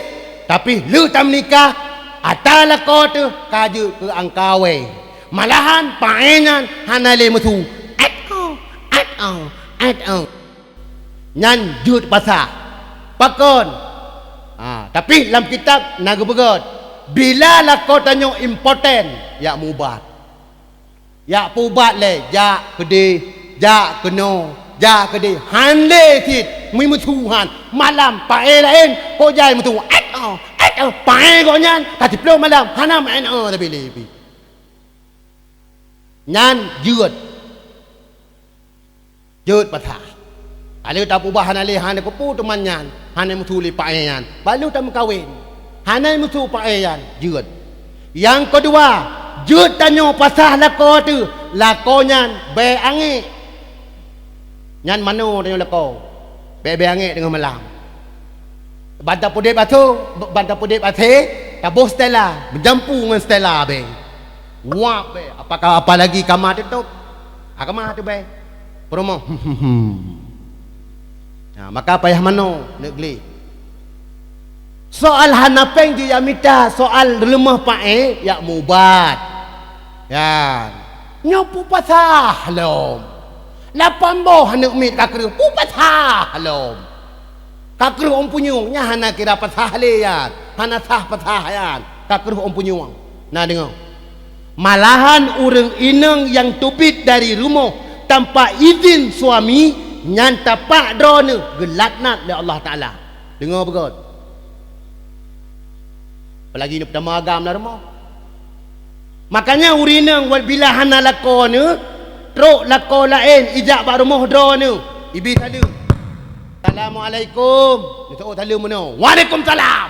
Tapi lheueh tameunikah, ata lakoe teuh ka jeuet keu angka wée. Malahan paéh nyan hana lé meusu. At oh, at oh, at oh. Nyan jeuet pasah. Pakon? Ha, tapi lam kitab na geupeugét, bila lakoe tanyoe impoten, jak mubat. Jak peubat lé, jak keudeh, jak keunoe, jak keudeh. Han lé cit, meumeusu han. Malam paéh laén, kok jai meusu. At oh, at oh, paéh gobnyan, ka siplôh malam, hana meu'en oh tapi lé pih. Nyan jeuet. Jeuet pasah. Ka lheueh tapeuubah hana lé, hana keupeue teuma nyan, hana meusu lé paéh nyan. Ban lheueh tameukawen, hana meusu paéh nyan, jeuet. Nyang keudua, jeuet tanyoe pasah lakoe teuh, lakoe nyan bèe angèk. Nyan manoe tanyoe lakoe, bèe-bèe angèk teungoh malam. Ban tapeudeb asoe, ban tapeudeb asèe, taboh stela, meujampu ngon stela bèe. Wap bèe, apakah apalagi kama teutôb? Ah, kama teuh bèe. Peurumoh. Nah, maka payah manoe neuk gleh. Soal hana péng jih jak mita, soal leumoh paéh jak mubat. Nyan. Nyoe peue pasah lom. Lapan boh aneuk miet ka kreueh, peue pasah lom. Ka kreueh ôn punyueng, nyan hana kira pasah lé nyan. Hana sah pasah nyan. Ka kreueh ôn punyueng. Na deungoe. Malahan ureuëng inong nyang teubiet dari rumoh tanpa izin suami, nyan tapak droeneuh geulaknat lé Allah Taala. Deungoe beugöt. Apalagi neupeutamong agam lam rumoh. Makanya ureuëng inong bila hana lakoe neuh, trok lakoe laén ijak bak rumoh droeneuh, ibi saleuem. "Assalamualaikum." Neuseuôt saleuem meunoe. "Waalaikumsalam."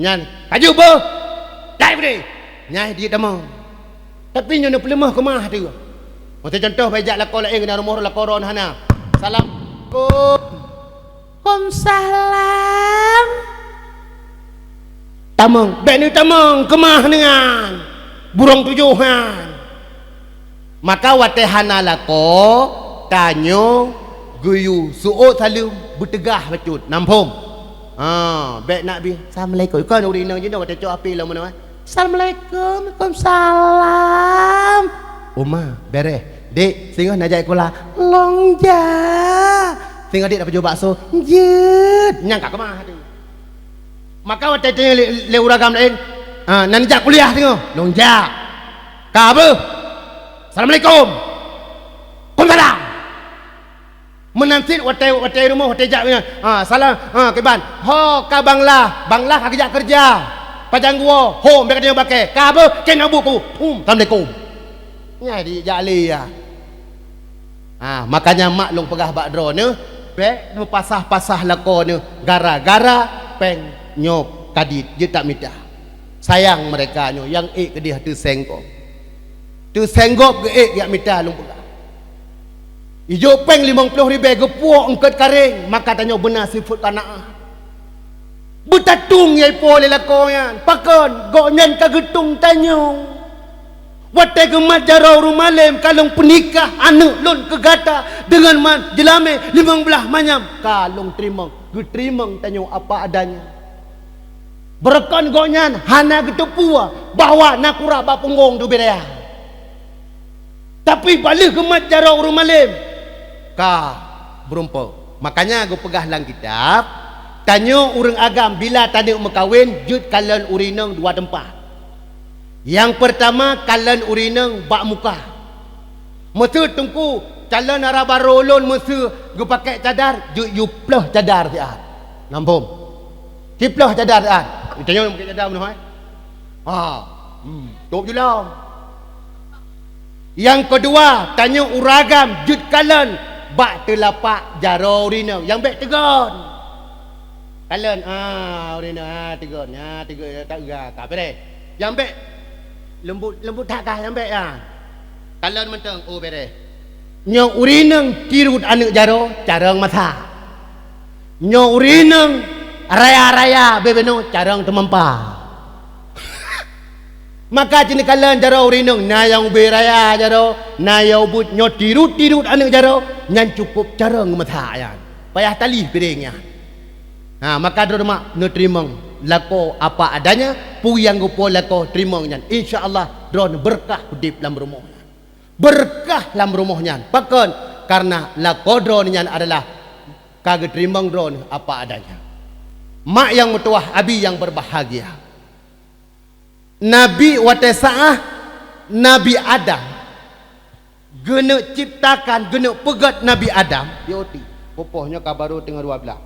Nyan, "Ka jeuet beuh?" "Dai beudeh." Nyan jeuet tamong. Tapi nyoe neupeuleumah keumah teuh. Meuseucontoh bak jak lakoe laén keunan rumoh lakoe droeneuh hana. "Assalamualaikum." "Waalaikumsalam." Tamong, bèk neutamong keumah nyan. Burông tujoh nyan. Maka watèe hana lakoe, tanyoe geuyue seuôt saleuem beuteugah bacut, nam phom. Ha, bèk nak bi, "Assalamualaikum." Kon ureuëng inong jinoe watèe cok api lom meunoe, eh. "Assalamualaikum." "Waalaikumsalam." "Uma, bèrèh." "Dek, singoh na jak sikula?" "Lôn jak." "Singoh dek na pajoh bakso?" "Jeuet." Nyan ka keumah teuh. Maka watèe tanyong lé, lé ureuëng agam laén, "Ah, na neujak kuliah singoh?" "Lôn jak." "Ka beuh?" "Assalamualaikum." "Waalaikumsalam." Meunan cit watèe, watèe rumoh, watèe jak nyan. "Ah, salam, ah, kiban." "Ho ka Bangla?" "Bangla ka geujak keureuja." "Pajan geuwoe?" "Ho, bèk ka tanyoe bakée." "Ka beuh?" "Keunoe buet keu." "Hum, assalamualaikum." Nyan dijak lé ya. Ha, makanya mak lôn peugah bak droeneuh, bèk neupasah-pasah lakoe neuh gara-gara péng nyoe ka jeuet, jeuet tamita. Sayang mereka nyoe nyang ék keudeh teusenggop. Teusenggop geuék jak mita lôn peugah. Ijok péng limong ploh ribèe geupuwoe eungkôt karéng, maka tanyoe beuna sifeuet keuanaan. Beutatueng nyang ipo lé lakoe nyan, pakon gobnyan ka geutong tanyoe. Watèe geumat jaroe ureuëng malém ka lôn peunikah aneuëk lôn keu gata deungon man jeulamé limong blaih manyam, ka lôn teurimong, geuteurimong tanyoe apa adanya. Beureukan gobnyan hana geuteupeue bahwa na kura bak punggong teuh bidaya. Tapi bak lheueh geumat jaroe ureuëng malém, ka beurumpeue. Makanya geupeugah lam kitab, tanyoe ureuëng agam bila taneuk meukawen jeuet kalon ureuëng inong dua teumpat. Nyang peurtama kalon ureuëng inong bak muka. Meuseu teungku, calon dara barô lôn meuseu geupaké cadar, jeuet yue ploh cadar siat. Nam phom. Siploh cadar siat. Tanyoe paké cadar meunoe, eh? Ha. Hmm, tôb ju lom. Nyang keudua, tanyoe ureuëng agam jeuet kalon bak teulapak jaroe ureuëng inong nyang bèk teugon. Kalon, ah, ureuëng inong, ah, teugon, ah, teugon, tak ega, ka bèrèh. Nyang bèk leumbot, leumbot that kah nyang bèk, ah. Kalon mantong, oh, bèrèh. Nyoe ureuëng inong tirot aneuëk jaroe, carông masa. Nyoe ureuëng inong raya-raya bubena, carông teumampa. Maka ci neukalon jaroe ureuëng inong, na nyang ubé raya jaroe, na nyang ubeuet, nyoe tirot-tirot aneuëk jaroe, nyan cukôp carông masa nyan. Payah talih piréng nyan. Ha, maka droeneuh mak neuteurimong lakoe apa adanya, peue nyang geupo lakoe teurimong nyan. Insya Allah, droeneuh beureukat udeb lam rumoh nyan. Beureukat lam rumoh nyan. Pakon? Karena lakoe droeneuh nyan adalah ka geuteurimong droeneuh apa adanya. Mak nyang meutuwah, abi nyang beurbahagia. Nabi watée saah Nabi Adam geuneuk ciptakan, geuneuk peugét Nabi Adam, beuoti. Peupoh nyoe ka barô teungoh dua blaih.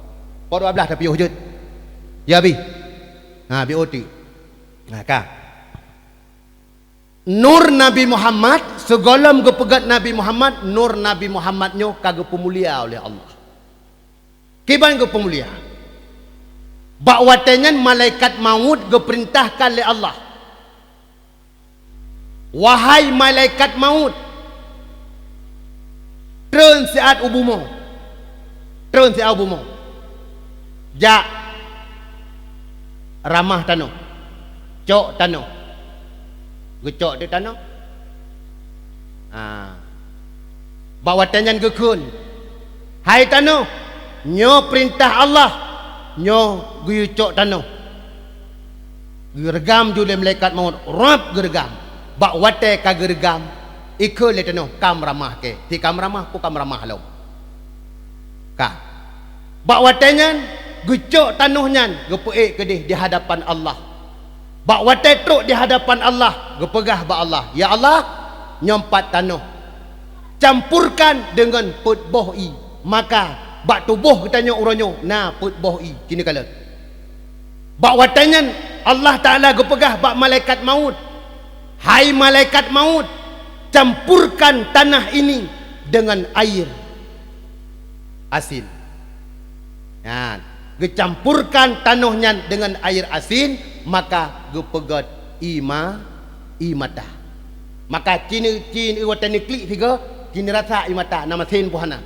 Poh dua blaih tapiôh jeuet. Ya, Abi. Ha, beuoti. Ha, ka. Nur Nabi Muhammad, sigohlom geupeugét Nabi Muhammad, nur Nabi Muhammad nyoe ka geupeumulia oleh Allah. Kiban geupeumulia? Bak watée nyan malaikat mawöt geupeurintahkan lé Allah, "Wahai malaikat mawöt, treun siat u bumoe." Treun siat u bumoe. Jak ramah tanoh, cok tanoh. Geucok teuk tanoh. Ha. Bak watée nyan geukheun, "Hai tanoh, nyoe peurintah Allah, nyoe geuyue cok tanoh." Geureugam ju lé malaikat maut, rab geureugam. Bak watée ka geureugam, ikheun lé tanoh, "Kam ramah kée." Si kam ramah, peue kam ramah lom. Ka. Bak watée nyan, geucok tanoh nyan, geupeuék keudeh di hadapan Allah. Bak watée trok di hadapan Allah, geupeugah bak Allah, "Ya Allah, nyoe pat tanoh. Campurkan deungon peuet boh ié." Maka, bak tuboh geutanyoe uroe nyoe na peuet boh ié. Kini kalon. Bak watée nyan, Allah Taala geupeugah bak malaikat maut, "Hai malaikat maut, campurkan tanah ini dengan air asin." Nyan, geucampurkan tanoh nyan deungon air asin, maka geupeugét ié ma-, ié mata. Maka cine-, cine watée neuklik sigoe, cine rasa ié mata, na masén peue hana.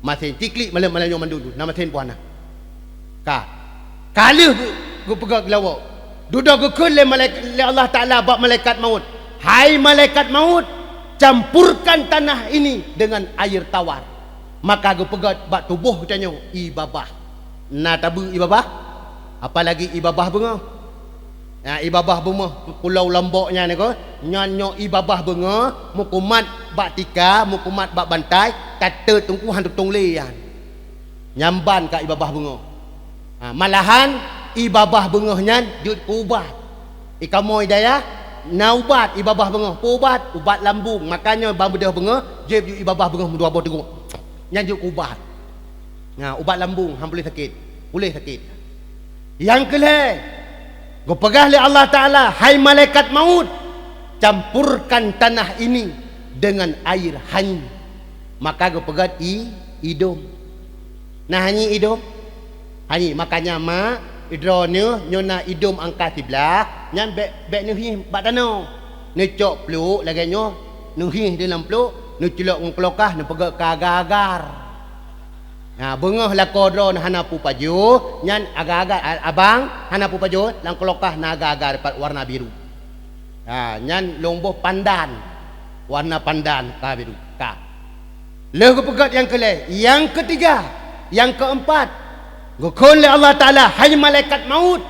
Masén ciklik malam-malam nyoe mandum, na masén peue hana. Ka. Ka lheueh geu-, geupeugét geulawok. Dudoe geukheun lé malaik-, lé Allah Taala bak malaikat maut, "Hai malaikat maut, campurkan tanah ini dengan air tawar." Maka geupeugét bak tuboh geutanyoe ié babah. Na tabeu ié babah? Apalagi ié babah beungoh. Nah, ié babah beungoh pulo Lombok nyan ko, nyan nyoe ié babah beungoh, meukumat bak tika, meukumat bak bantai, ka teut teungku han tutong lé nyan. Nyan ban ka ié babah beungoh. Ha, malahan ié babah beungoh nyan jeuet keu ubat. Ikamoe dayah na ubat ié babah beungoh, peue ubat? Ubat lambung. Makanya ban beudôh beungoh, jieb ju ié babah beungoh meudua boh teugok. Nyan jeuet keu ubat. Nah, ubat lambung han puléh sakét, puléh sakét. Nyang keu lhée, geupeugah lé Allah Taala, "Hai malaikat maut, campurkan tanah ini dengan air hanyi." Maka geupeugét ié, ié dom. Na hanyi ié dom? Hanyi, makanya mak, droeneuh nyoe na ié dom angka siblaih, nyan bék, bék neuhieh bak tanoh. Neucok pluek lagée nyoe, neuhieh di lam pluek, neuculok ngon keulokah, neupeugét keu agar-agar. Ha, beungoh lakoe droeneuh hana peue pajoh, nyan agar-agar, a-, abang hana peue pajoh, lam keulokah na agar-agar pat warna biru. Ha, nyan lôn boh pandan, warna pandan ka biru. Ka. Lheueh geupeugét nyang keu lhée, nyang keu tiga, nyang keu eumpat, geukheun lé Allah Taala, "Hai malaikat maut,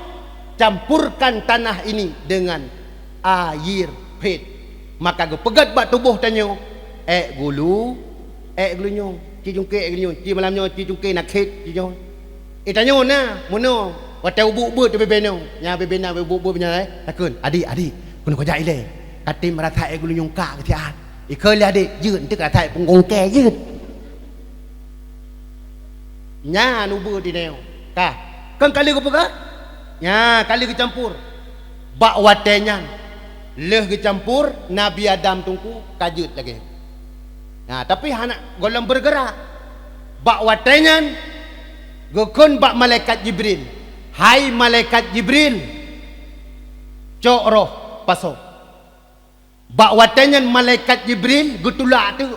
campurkan tanah ini dengan air phet." Maka geupeugét bak tuboh tanyoe, ék gulu, ék geulinyueng, ci cungké ék geulinyueng, ci malam nyoe ci cungké na khet ci nyoe. Eh, tanyoe na, meunoe, watée ubeuet-ubeuet teuh bebe nyoe, nyang bebe na ubeuet-ubeuet nyan, eh, takheun, "Adék, adék, keunoe kujak ilée, katem rasa ék geulinyueng ka keusian." Ikheun lé adék, "Jeuet, eunteuk rasa ék punggong kée jeuet." Nyan ubeuet di nyoe. Ka. Kan ka lheueh geupeugah? Nya, ka lheueh geucampur. Bak watée nyan, lheueh geucampur, Nabi Adam teungku ka jeuet lagée. Nah, tapi hana gohlom beureugerak. Bak watée nyan, geukheun bak malaikat Jibril, "Hai malaikat Jibril, cok roh pasoe." Bak watée nyan malaikat Jibril geutulak teuk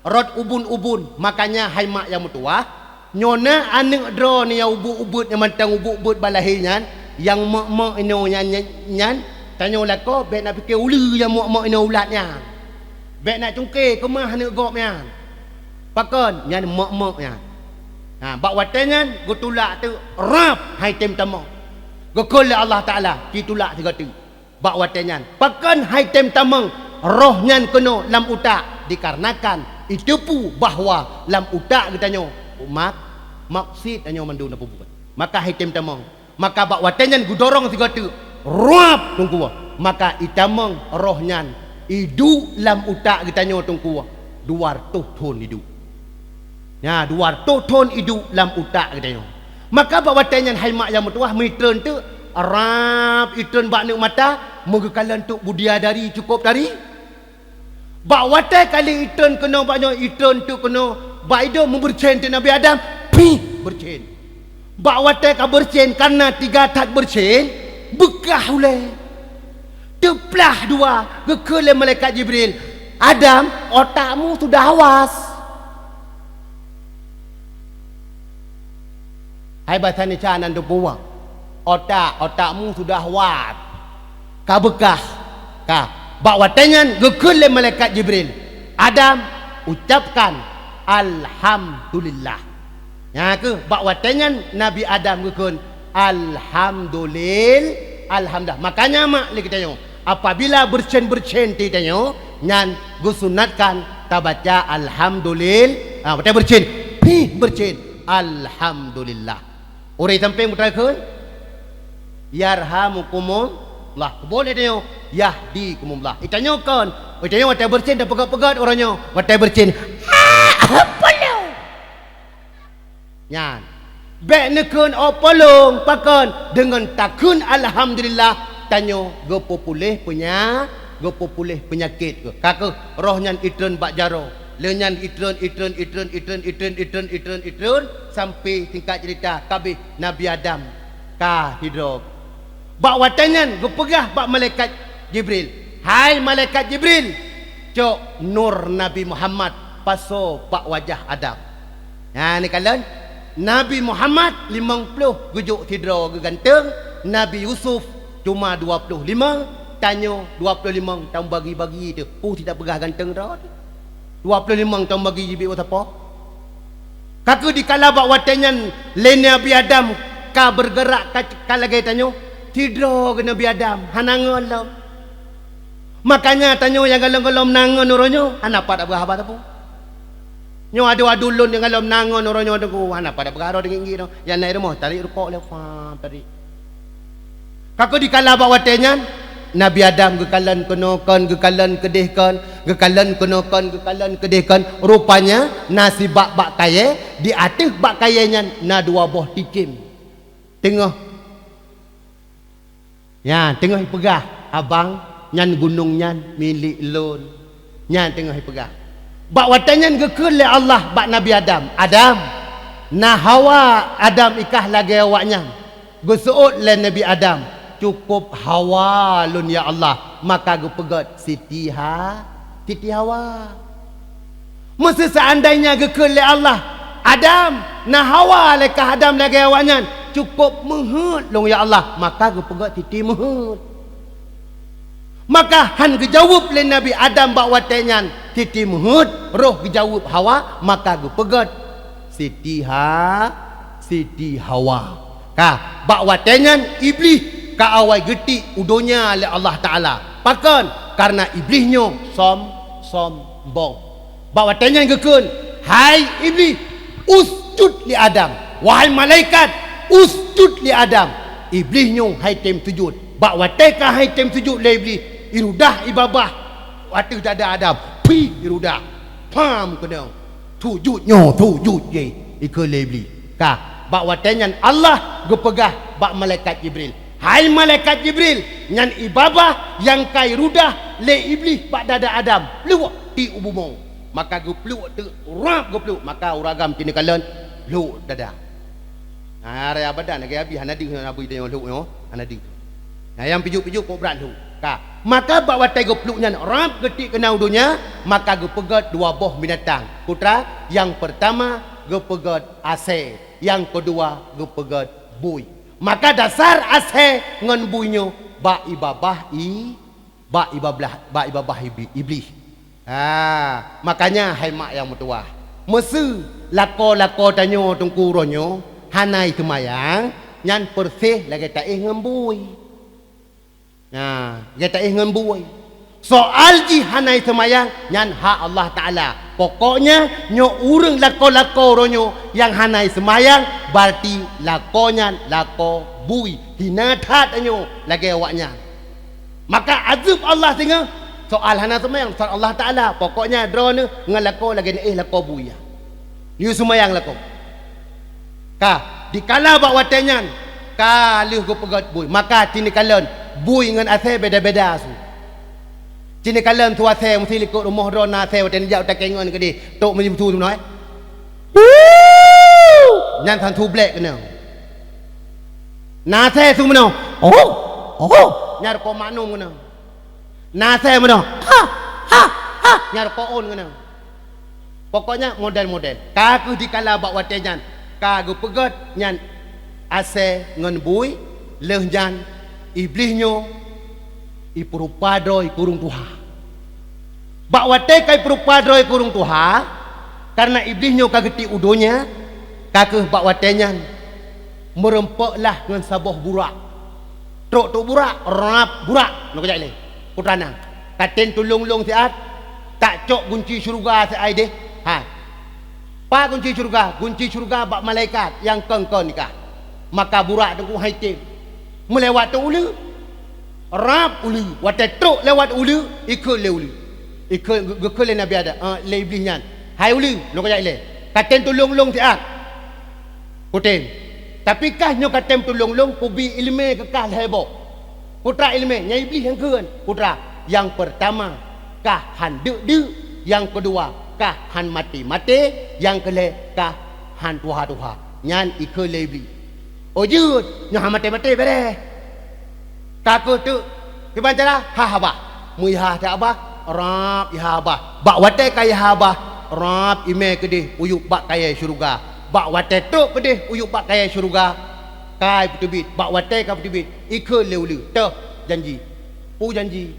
rot ubun-ubun. Makanya hai mak nyang meutuwah, nyoe na aneuëk droeneuh nyang ubeuet-ubeuet nyang mantong ubeuet-ubeuet bak lahé nyan, nyang mok-mok inoe nyan, nyan, nyan, tanyoe lakoe bék na pike uleue nyang mok-mok inoe ulat nyan. Bék na cungké keumah aneuëk gob nyan. Pakon? Nyan mok-mok nyan. Ha, bak watée nyan geutulak teuk rab hai tem tamong. Geukheun lé Allah Taala, "Ci tulak sigoe teuk." Bak watée nyan, pakon hai tem tamong roh nyan keunoe lam utak? Dikarenakan jiteupeue bahwa lam utak geutanyoe mak-, maksiet tanyoe mandum na peubuet. Maka hai tem tamong. Maka bak watée nyan geudorong sigoe teuk, ruab teungku. Maka itamong roh nyan iduek lam utak geutanyoe teungku, dua reutôh thon iduek. Nya, dua reutôh thon iduek lam utak geutanyoe. Maka bak watée nyan hai mak nyang meutuwah, meutreun teuk, rab itreun bak neuk mata, meugeukalon teuk budiadari cukôp tari. Bak watée ka lheueh itreun keunoe bak nyoe, itreun teuk keunoe bak idong, meubeurcén teuk Nabi Adam, pih beurcén. Bak watée ka beurcén, kareuna tiga that beurcén, beukah ulée. Teuplah dua, geukheun lé malaikat Jibril, "Adam, otakmu sudah awas." Hai basa Indonesia nan teupeue, otak, otakmu sudah wat. Ka beukah. Ka. Bak watée nyan geukheun lé malaikat Jibril, "Adam, ucapkan alhamdulillah." Nyan keuh, bak watée nyan Nabi Adam geukheun, "Alhamdulil-, alhamdulillah." Makanya mak lé geutanyoe, apabila beureucén-beureucén ti tanyoe, nyan geusunatkan tabaca alhamdulil-, ah, watée beureucén, pih beureucén, alhamdulillah. Ureuëng sampéng beutôi kheun, "Yarhamukumullah." Boleh tanyoe, "Yahdikumullah." Itanyoe kon, itanyoe watée beureucén dan peugét-peugét uroe nyoe, watée beureucén, "Ah, polong." Nyan. Bék neukheun, "Oh, polong." Pakon? Deungon takheun alhamdulillah, tanyoe geupeupuléh peunya-, geupeupuléh peunyakét keuh. Ka keuh, roh nyan itreun bak jaroe. Lé nyan itreun, itreun, itreun, sampai singkat cerita, ka abéh Nabi Adam ka hidroe. Bak watée nyan geupeugah bak malaikat Jibril, "Hai malaikat Jibril, cok nur Nabi Muhammad pasoe bak wajah Adam." Nyan neukalon, Nabi Muhammad limong ploh geujok sidroe geuganteung, Nabi Yusuf cuma dua ploh limong, tanyoe dua ploh limong tamubagi-bagi teuh. Peue si tapeugah ganteung droe teuh. Dua ploh limong tamubagi jibeuet sapo? Ka keuh dikala bak watée nyan lé Nabi Adam ka beureugerak ka, ka lagée tanyoe, sidroe geuh Nabi Adam hana ngon lom. Makanya tanyoe nyang gohlom-gohlom na ngon uroe nyoe, hana pat tapeugah haba sapeue. Nyoe adoe-adoe lôn nyang gohlom na ngon uroe nyoe teungku, hana pat tapeugah droe teungiek-ngiek droe. Nyang na i rumoh, tarék rukok lé, pam, tarék. Ka keuh dikala bak watée nyan, Nabi Adam geukalon keunoe kon, geukalon keudeh kon, geukalon keunoe kon, geukalon keudeh kon. Rupanya na sibak bak kayée, di ateueh bak kayée nyan na dua boh tikem. Teungoh Nyan teungoh ipeugah, "Abang, nyan gunong nyan milék lôn." Nyan teungoh ipeugah. Bak watée nyan geukheun lé Allah bak Nabi Adam, "Adam, na hawa Adam ikah lagée awaknyan?" Geuseuôt lé Nabi Adam, "Cukôp hawa lôn, ya Allah." Maka geupeugét Siti Ha-, Siti Hawa. Meuseu seandainya geukheun lé Allah, "Adam, na hawa lé kah Adam lagée awaknyan?" "Cukôp meuheuet lôn, ya Allah." Maka geupeugét Siti Meuheuet. Maka han geujaweueb lé Nabi Adam bak watée nyan Siti Meuheuet, roh geujaweueb Hawa, maka geupeugét Siti Ha-, Siti Hawa. Ka, bak watée nyan Iblih ka awai geutiek u donya lé Allah Taala. Pakon? Kareuna Iblih nyoe som-, sombong. Bak watée nyan geukheun, "Hai Iblih, usjud li Adam." "Wahai malaikat, usjud li Adam." Iblih nyoe han tem sujud. Bak watée ka han tem sujud lé Iblih, irudah ibabah ateueh dada Adam. Pih irudah. Pham keunong. Sujud nyoe, sujud jih, ikheun lé Iblih. Ka, bak watée nyan Allah geupeugah bak malaikat Jibril, "Hai malaikat Jibril, nyan ibabah nyang ka irudah lé Iblih bak dada Adam, pluek tiek u bumoe." Maka geupluek teuk, rab geupluek, maka ureueng agam keuneuk kalon pluek dada. Nah, raya badan lagée Abi hana deuh, hana bui tanyoe lhok nyoe, hana deuh. Nah, nyang pijuet-pijuet kok brat lhok. Ka. Maka bak watée geupluek nyan rab geutiek keunan u donya, maka geupeugét dua boh binatang. Putra, nyang peurtama geupeugét asée, nyang keudua geupeugét bui. Maka dasar asée ngon bui nyoe bak ibabah i-, bak ibablah, bak ibabah ibi-, Iblih. Ha, makanya hai mak nyang meutuwah, meuseu lakoe-lakoe tanyoe teungku uroe nyoe hana seumayang, nyan peureséh lagée taéh ngon bui. Nah, lagée taéh ngon bui. Soal jih hana seumayang, nyan hak Allah Taala. Pokoknya, nyoe ureuëng lakoe-lakoe uroe nyoe nyang hana seumayang, berarti lakoe nyan lakoe bui. Hina that tanyoe lagée awaknyan. Maka azeueb Allah singoh, soal hana seumayang, soal Allah Taala. Pokoknya droeneuh ngon lakoe lagée neuéh lakoe bui nyan. Neuyue seumayang lakoe. Ka, dikala bak watée nyan, ka lheueh geupeugét bui. Maka ci neukalon, bui ngon asée beda-beda su. Ci neukalon su asée, meusé likot rumoh droe na asée, watée neujak u takée ngon keudeh, tok meunyoe su meunoe. Nyan san su blek keunoe. Na asée su meunoe. Oh, oh. Nyan rukok maknum keunoe. Na asée meunoe. Ha, ha, ha. Nyan rukok ôn keunoe. Pokoknya model-model. Ka kheueh dikala bak watée nyan, ka geupeugét nyan Asèe ngon bui, lheueh nyan Iblih nyoe ipeurupa droe keu ureueng tuha. Bak watèe ka ipeurupa droe keu ureueng tuha, kareuna Iblih nyoe ka geutiek u donya, ka kheueh bak watèe nyan meureumpok lah ngon saboh burak. Trok teuk burak, rap burak, nyoe kajak ilèe. Putra na, ka tem tulông lôn siat, tak cok gunci syeuruga siat deh. Hai. Pat gunci syeuruga? Gunci syeuruga bak malaikat nyang kon-kon nikah. Maka burak teungku hai tem. Meulewat teuk uleue. Rap uleue. Watèe trok lewat uleue, ikheun lé uleue. Ikheun, geukheun lé Nabi Adam, eh, lé Iblih nyan. Hai uleue, lôn kajak ilèe. Ka tem tulông lôn siat. Kutem. Tapi kah nyoe ka tem tulông lôn, kubi ileumèe keu kah lhèe boh. Putra ileumèe, nyan Iblih nyang kheun. Putra, nyang peurtama, kah han deuk-deuk, nyang keudua, kah han maté-maté, nyang keulhèe, kah han tuha-tuha. Nyan ikheun lé Iblih. Oh jeuet, nyoe han maté-maté, bèrèh. Ka kheueh teuk, kiban cara? Hah babah. Meuyah that babah, rab yah babah. Bak watèe ka yah babah, rab imè keudeh uyueb bak kayèe syeuruga. Bak watèe trok keudeh uyueb bak kayèe syeuruga, ka ipeuteubiet. Bak watèe ka peuteubiet, ikheun lé uleue, "Toh, janji." "Peue janji?"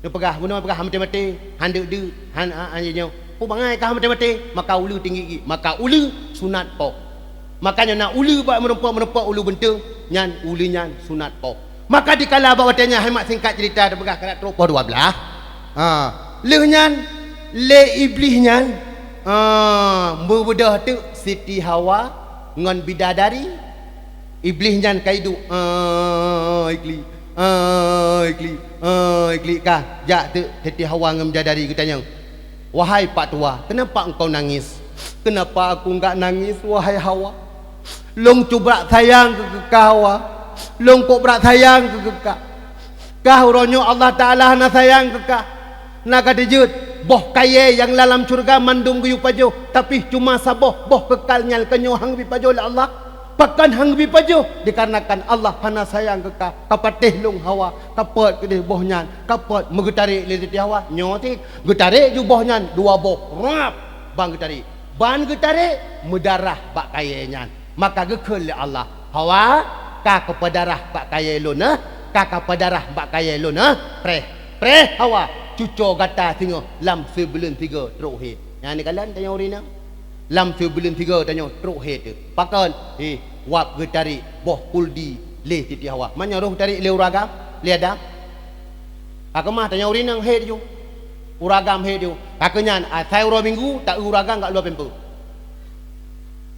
Neupeugah, bunoe peugah, "Han maté-maté, han deuk-deuk, han, han, han nyoe." "Peue bangai ka han maté-maté?" Maka uleue tinggi-tinggi, maka uleue sunat poh. Maka nyoe na uleue bak meurumpok-meurumpok uleue beunteung, nyan uleue nyan sunat poh. Maka dikala bak watèe nyan, hai mak, singkat cerita teupeugah, ka trok poh dua blaih. Ha, lheueh nyan lé Iblih nyan, ha, meubeudôh teuk Siti Hawa ngon bidadari. Iblih nyan ka iduek, "Ai kli, ai kli, ai kli," kah jak teuk Siti Hawa ngon bidadari geutanyong, "Wahai Pak Tuha, kenapa engkau nangis?" "Kenapa aku enggak nangis, wahai Hawa? Lôn cubrak sayang keu kah, Hawa. Lôn cubrak sayang keu kah. Kah uroe nyoe Allah Taala hana sayang keu kah. Na ka teujeuet, boh kayèe nyang lam syeuruga mandum geuyue pajoh, tapi cuma saboh boh keukal nyan keuh nyoe han geubi pajoh lé Allah." "Pakon han geubi pajoh?" "Dikarenakan Allah hana sayang keu kah. Ka patéh lôn, Hawa, ka peuet keudeh boh nyan, ka peuet." Meugeutarek lé Siti Hawa, nyoe cit geutarek ju boh nyan dua boh, rab, ban geutarek. Ban geutarek, meudarah bak kayèe nyan. Maka geukheun lé Allah, "Hawa, ka kapeudarah bak kayèe lôn, eh? Ka kapeudarah bak kayèe lôn, eh? Preh, preh, Hawa, cuco gata singoh lam sibuleuen sigoe trok hèt." Nyan dikalon tanyoe ureueng inong. Lam sibuleuen sigoe tanyoe trok hèt teuk. Pakon? Heh, wab geutarek boh kuldi lé Siti Hawa. Meunyoe roh tarek lé ureueng agam, lé Adam. Ka keumah tanyoe ureueng inong hèt ju. Ureueng agam hèt ju. Ka keuh nyan, asai uroe Minggu, ta-eu ureueng agam ka luwa pempe.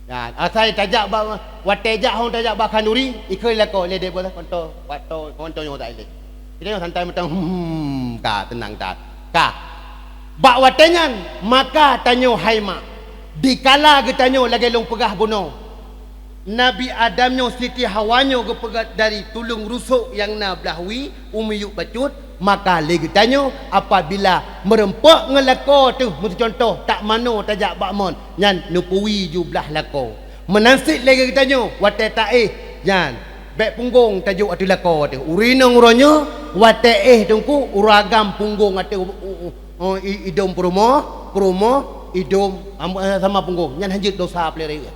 Nyan, asai tajak bak, watèe jak hông tajak bak khanduri, ikheun lakoe lé dèk boh, "Konto, watèe, konto nyoe ta ilèe." Geutanyoe santai mantong, hmm, ka, teunang that. Ka. Bak watèe nyan, maka tanyoe hai mak, dikala geutanyoe lagèe lôn peugah bunoe, Nabi Adam nyoe Siti Hawa nyoe geupeugöt dari tuleueng rusok nyang na blah wie, u miyueb bacut, maka lé geutanyoe apabila meureumpok ngon lakoe teuh, meucuntoh, tak manoe tajak bak mon, nyan neupeuwie ju blah lakoe. Meunan cit lagèe geutanyoe, watèe taéh nyan, bèk punggong tajok ateueh lakoe teuh. Ureueng inong uroe nyoe, watèe éh teungku, ureueng agam punggong ateueh, u, u, u, i, idong peurumoh, peurumoh, idong, am-, sama punggong. Nyan hanjeuet dosa peuleueh.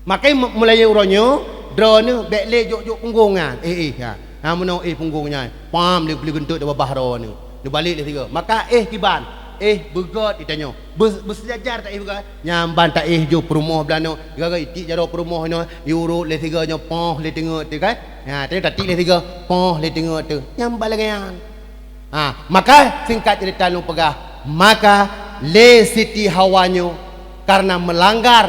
Makai me-, meulayeue uroe nyoe, droeneuh bèk lé jok-jok punggong nyan. Éh, éh, ha. Ha, meunoe éh punggong nyan. Pam, lé, lé geunteuk di babah droeneuh. Neubalek lé sigoe. Maka éh kiban. Éh beugöt geutanyoe. Be-, beuseujajar taéh beugöt. Nyan ban taéh ju peurumoh blah nyoe. Gara-gara itik jaroe peurumoh nyoe, iurot lé sigoe nyoe poh lé teungeut teuh kan. Ha, tanyoe tatik lé sigoe poh lé teungeut teuh. Nyan ban lagèe nyan. Ha, maka singkat cerita lôn peugah, maka lé Siti Hawa nyoe kareuna meulanggar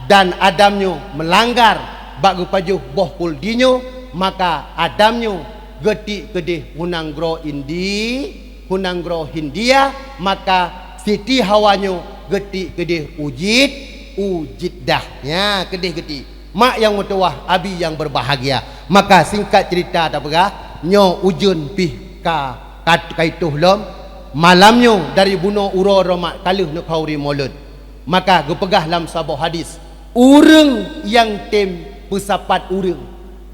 dan Adam nyoe meulanggar bak geupajoh boh kuldi nyoe, maka Adam nyoe geutik keudeh u nanggroe Indi-, u nanggroe Hindia, maka Siti Hawa nyoe geutik keudeh u Jid-, u Jiddah. Nya, keudeh geutik. Mak nyang meutuwah, abi nyang beubahgia. Maka singkat cerita tapeugah, nyoe ujeuen pih ka, ka, ka itoh lom. Malam nyoe dari bunoe uroe droe mak ka lheueh neukhanduri mulod. Maka geupeugah lam saboh hadis, ureueng nyang tem peusapat ureueng,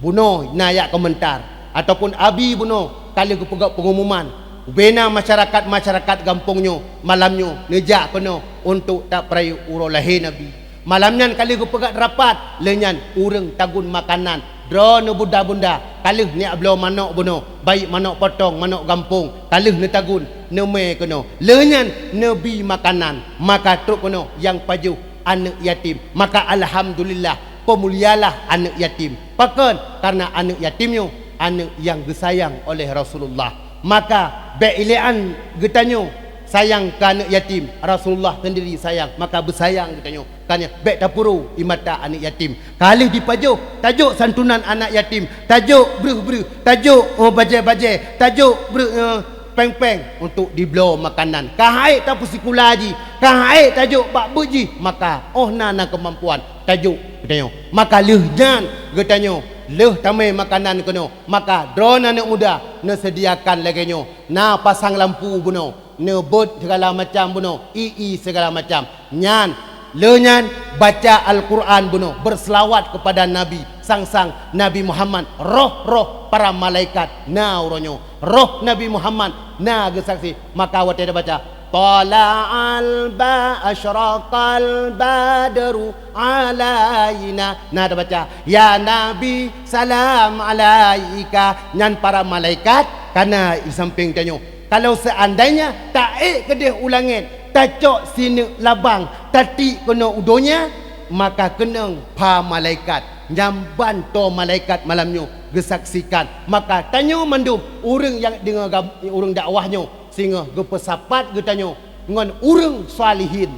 bunoe na jak keumeuntar, ataupun abi bunoe ka lheueh geupeugah peungumuman, ubena masyarakat-masyarakat gampông nyoe malam nyoe neujak keunoe untuk tapeurayeuk uroe lahé Nabi. Malam nyan ka lheueh geupeugét rapat, lheueh nyan ureuëng tagun makanan. Droeneuh bunda-bunda, ka lheueh neubloe manök bunoe, baik manök potong, manök gampông, ka lheueh neutagun, neumè keunoe. Lheueh nyan neubi makanan, maka trok keunoe nyang pajoh aneuëk yatim. Maka alhamdulillah, peumulialah aneuëk yatim. Pakon? Kareuna aneuëk yatim nyoe aneuëk nyang geusayang oleh Rasulullah. Maka bék ilée-an geutanyoe sayang keu aneuëk yatim, Rasulullah seundiri sayang, maka beusayang geutanyoe. Ka nyan bék tapeurô ie mata aneuëk yatim. Ka lheueh dipajoh, tajok santunan aneuëk yatim, tajok breueh-breueh, tajok, oh, bajée-bajée, tajok breueh, eh, péng-péng untuk dibloe makanan. Ka han ék tapeusikula jih, ka han ék tajok bak beuet jih, maka óh na na keumampuan tajok geutanyoe. Maka lheueh nyan geutanyoe lheueh tamè makanan keunoe, maka droeneuh aneuëk muda neuseudiakan lagée nyoe, na pasang lampu bunoe, neubeuet sigala macam bunoe, ie-ie sigala macam. Nyan, lheueh nyan baca Al-Quran bunoe, beuseulaweuet keupada Nabi, sang-sang Nabi Muhammad, roh-roh para malaikat na uroe nyoe. Roh Nabi Muhammad na geusaksi, maka watée tabaca, "Tala'al ba-, asyraqal badru alaina." Na tabaca, "Ya Nabi, salam alaika." Nyan para malaikat ka na di sampéng tanyoe. Kalau seandainya taék keudeh u langét, tacok sineuk labang, tatiek keunoe u donya, maka keunong pha malaikat. Nyan ban toe malaikat malam nyoe geusaksikan. Maka tanyoe mandum ureuëng nyang deungoe gam-, ureuëng dakwah nyoe, singoh geupeusapat geutanyoe ngon ureuëng salihin.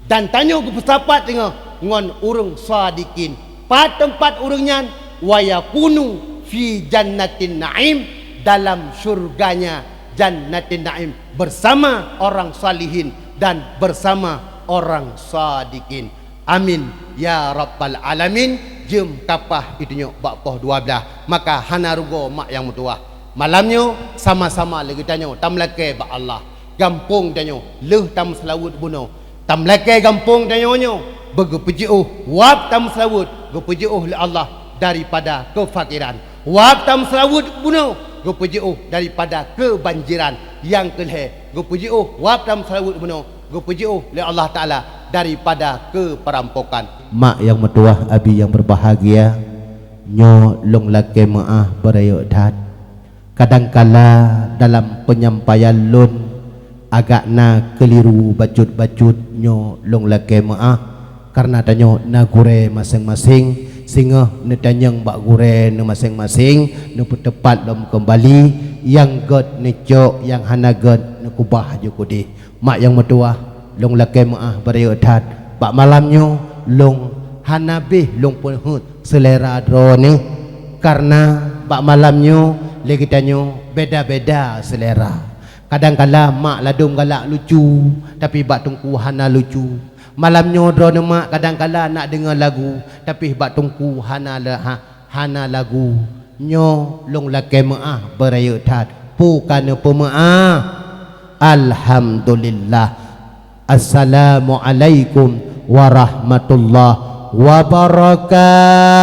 Dan tanyoe geupeusapat singoh ngon ureuëng sadikin. Pat teumpat ureuëng nyan? Wa yakunu fi jannatin na'im, dalam syurganya Jannatin Na'im, bersama orang salihin dan bersama orang sadikin. Amin ya rabbal alamin. Jeuem kapah itunyok bak poh dua blah, maka hana rugoe mak nyang meutuwah. Malam nyoe sama-sama lé geutanyoe tameulakée bak Allah. Gampông tanyoe lheueh tameuseulaweuet bunoe. Tameulakée gampông tanyoe nyoe beugeupeujeuôh, wab tameuseulaweuet geupeujiôh lé Allah daripada keufakiran. Wab tameuseulaweuet bunoe geupeujiôh daripada keubanjiran. Nyang keu lhée geupeujiôh, wab tameuseulaweuet bunoe geupeujiôh lé Allah Taala daripada keuperampokan. Mak nyang meutuwah, abi nyang beubahgia, nyoe lôn lakée meuáh beurayeuk that. Kadangkala dalam peunyampaian lôn agak na keuliru bacut-bacut, nyoe lôn lakée meuáh, kareuna tanyoe na gurée maséng-maséng, singoh neutanyong bak gurée neuh maséng-maséng, neupeuteupat lom keumbali, nyang gét neucok, nyang hana gét neukeubah ju keudeh. Mak nyang meutuwah, lôn lakée meuáh beurayeuk that. Bak malam nyoe lôn hana béh lôn peuheuet seulera droeneuh, kareuna bak malam nyoe lé geutanyoe beda-beda seulera. Kadangkala mak ladôm galak lucu, tapi bak teungku hana lucu. Malam nyoe droeneuh mak kadangkala nak deungoe lagu, tapi bak teungku hana le-, ha-, hana lagu. Nyoe lôn lakée meuáh beurayeuk that. Peue ka neupeumeuáh? Alhamdulillah. Assalamualaikum warahmatullahi wabarakatuh.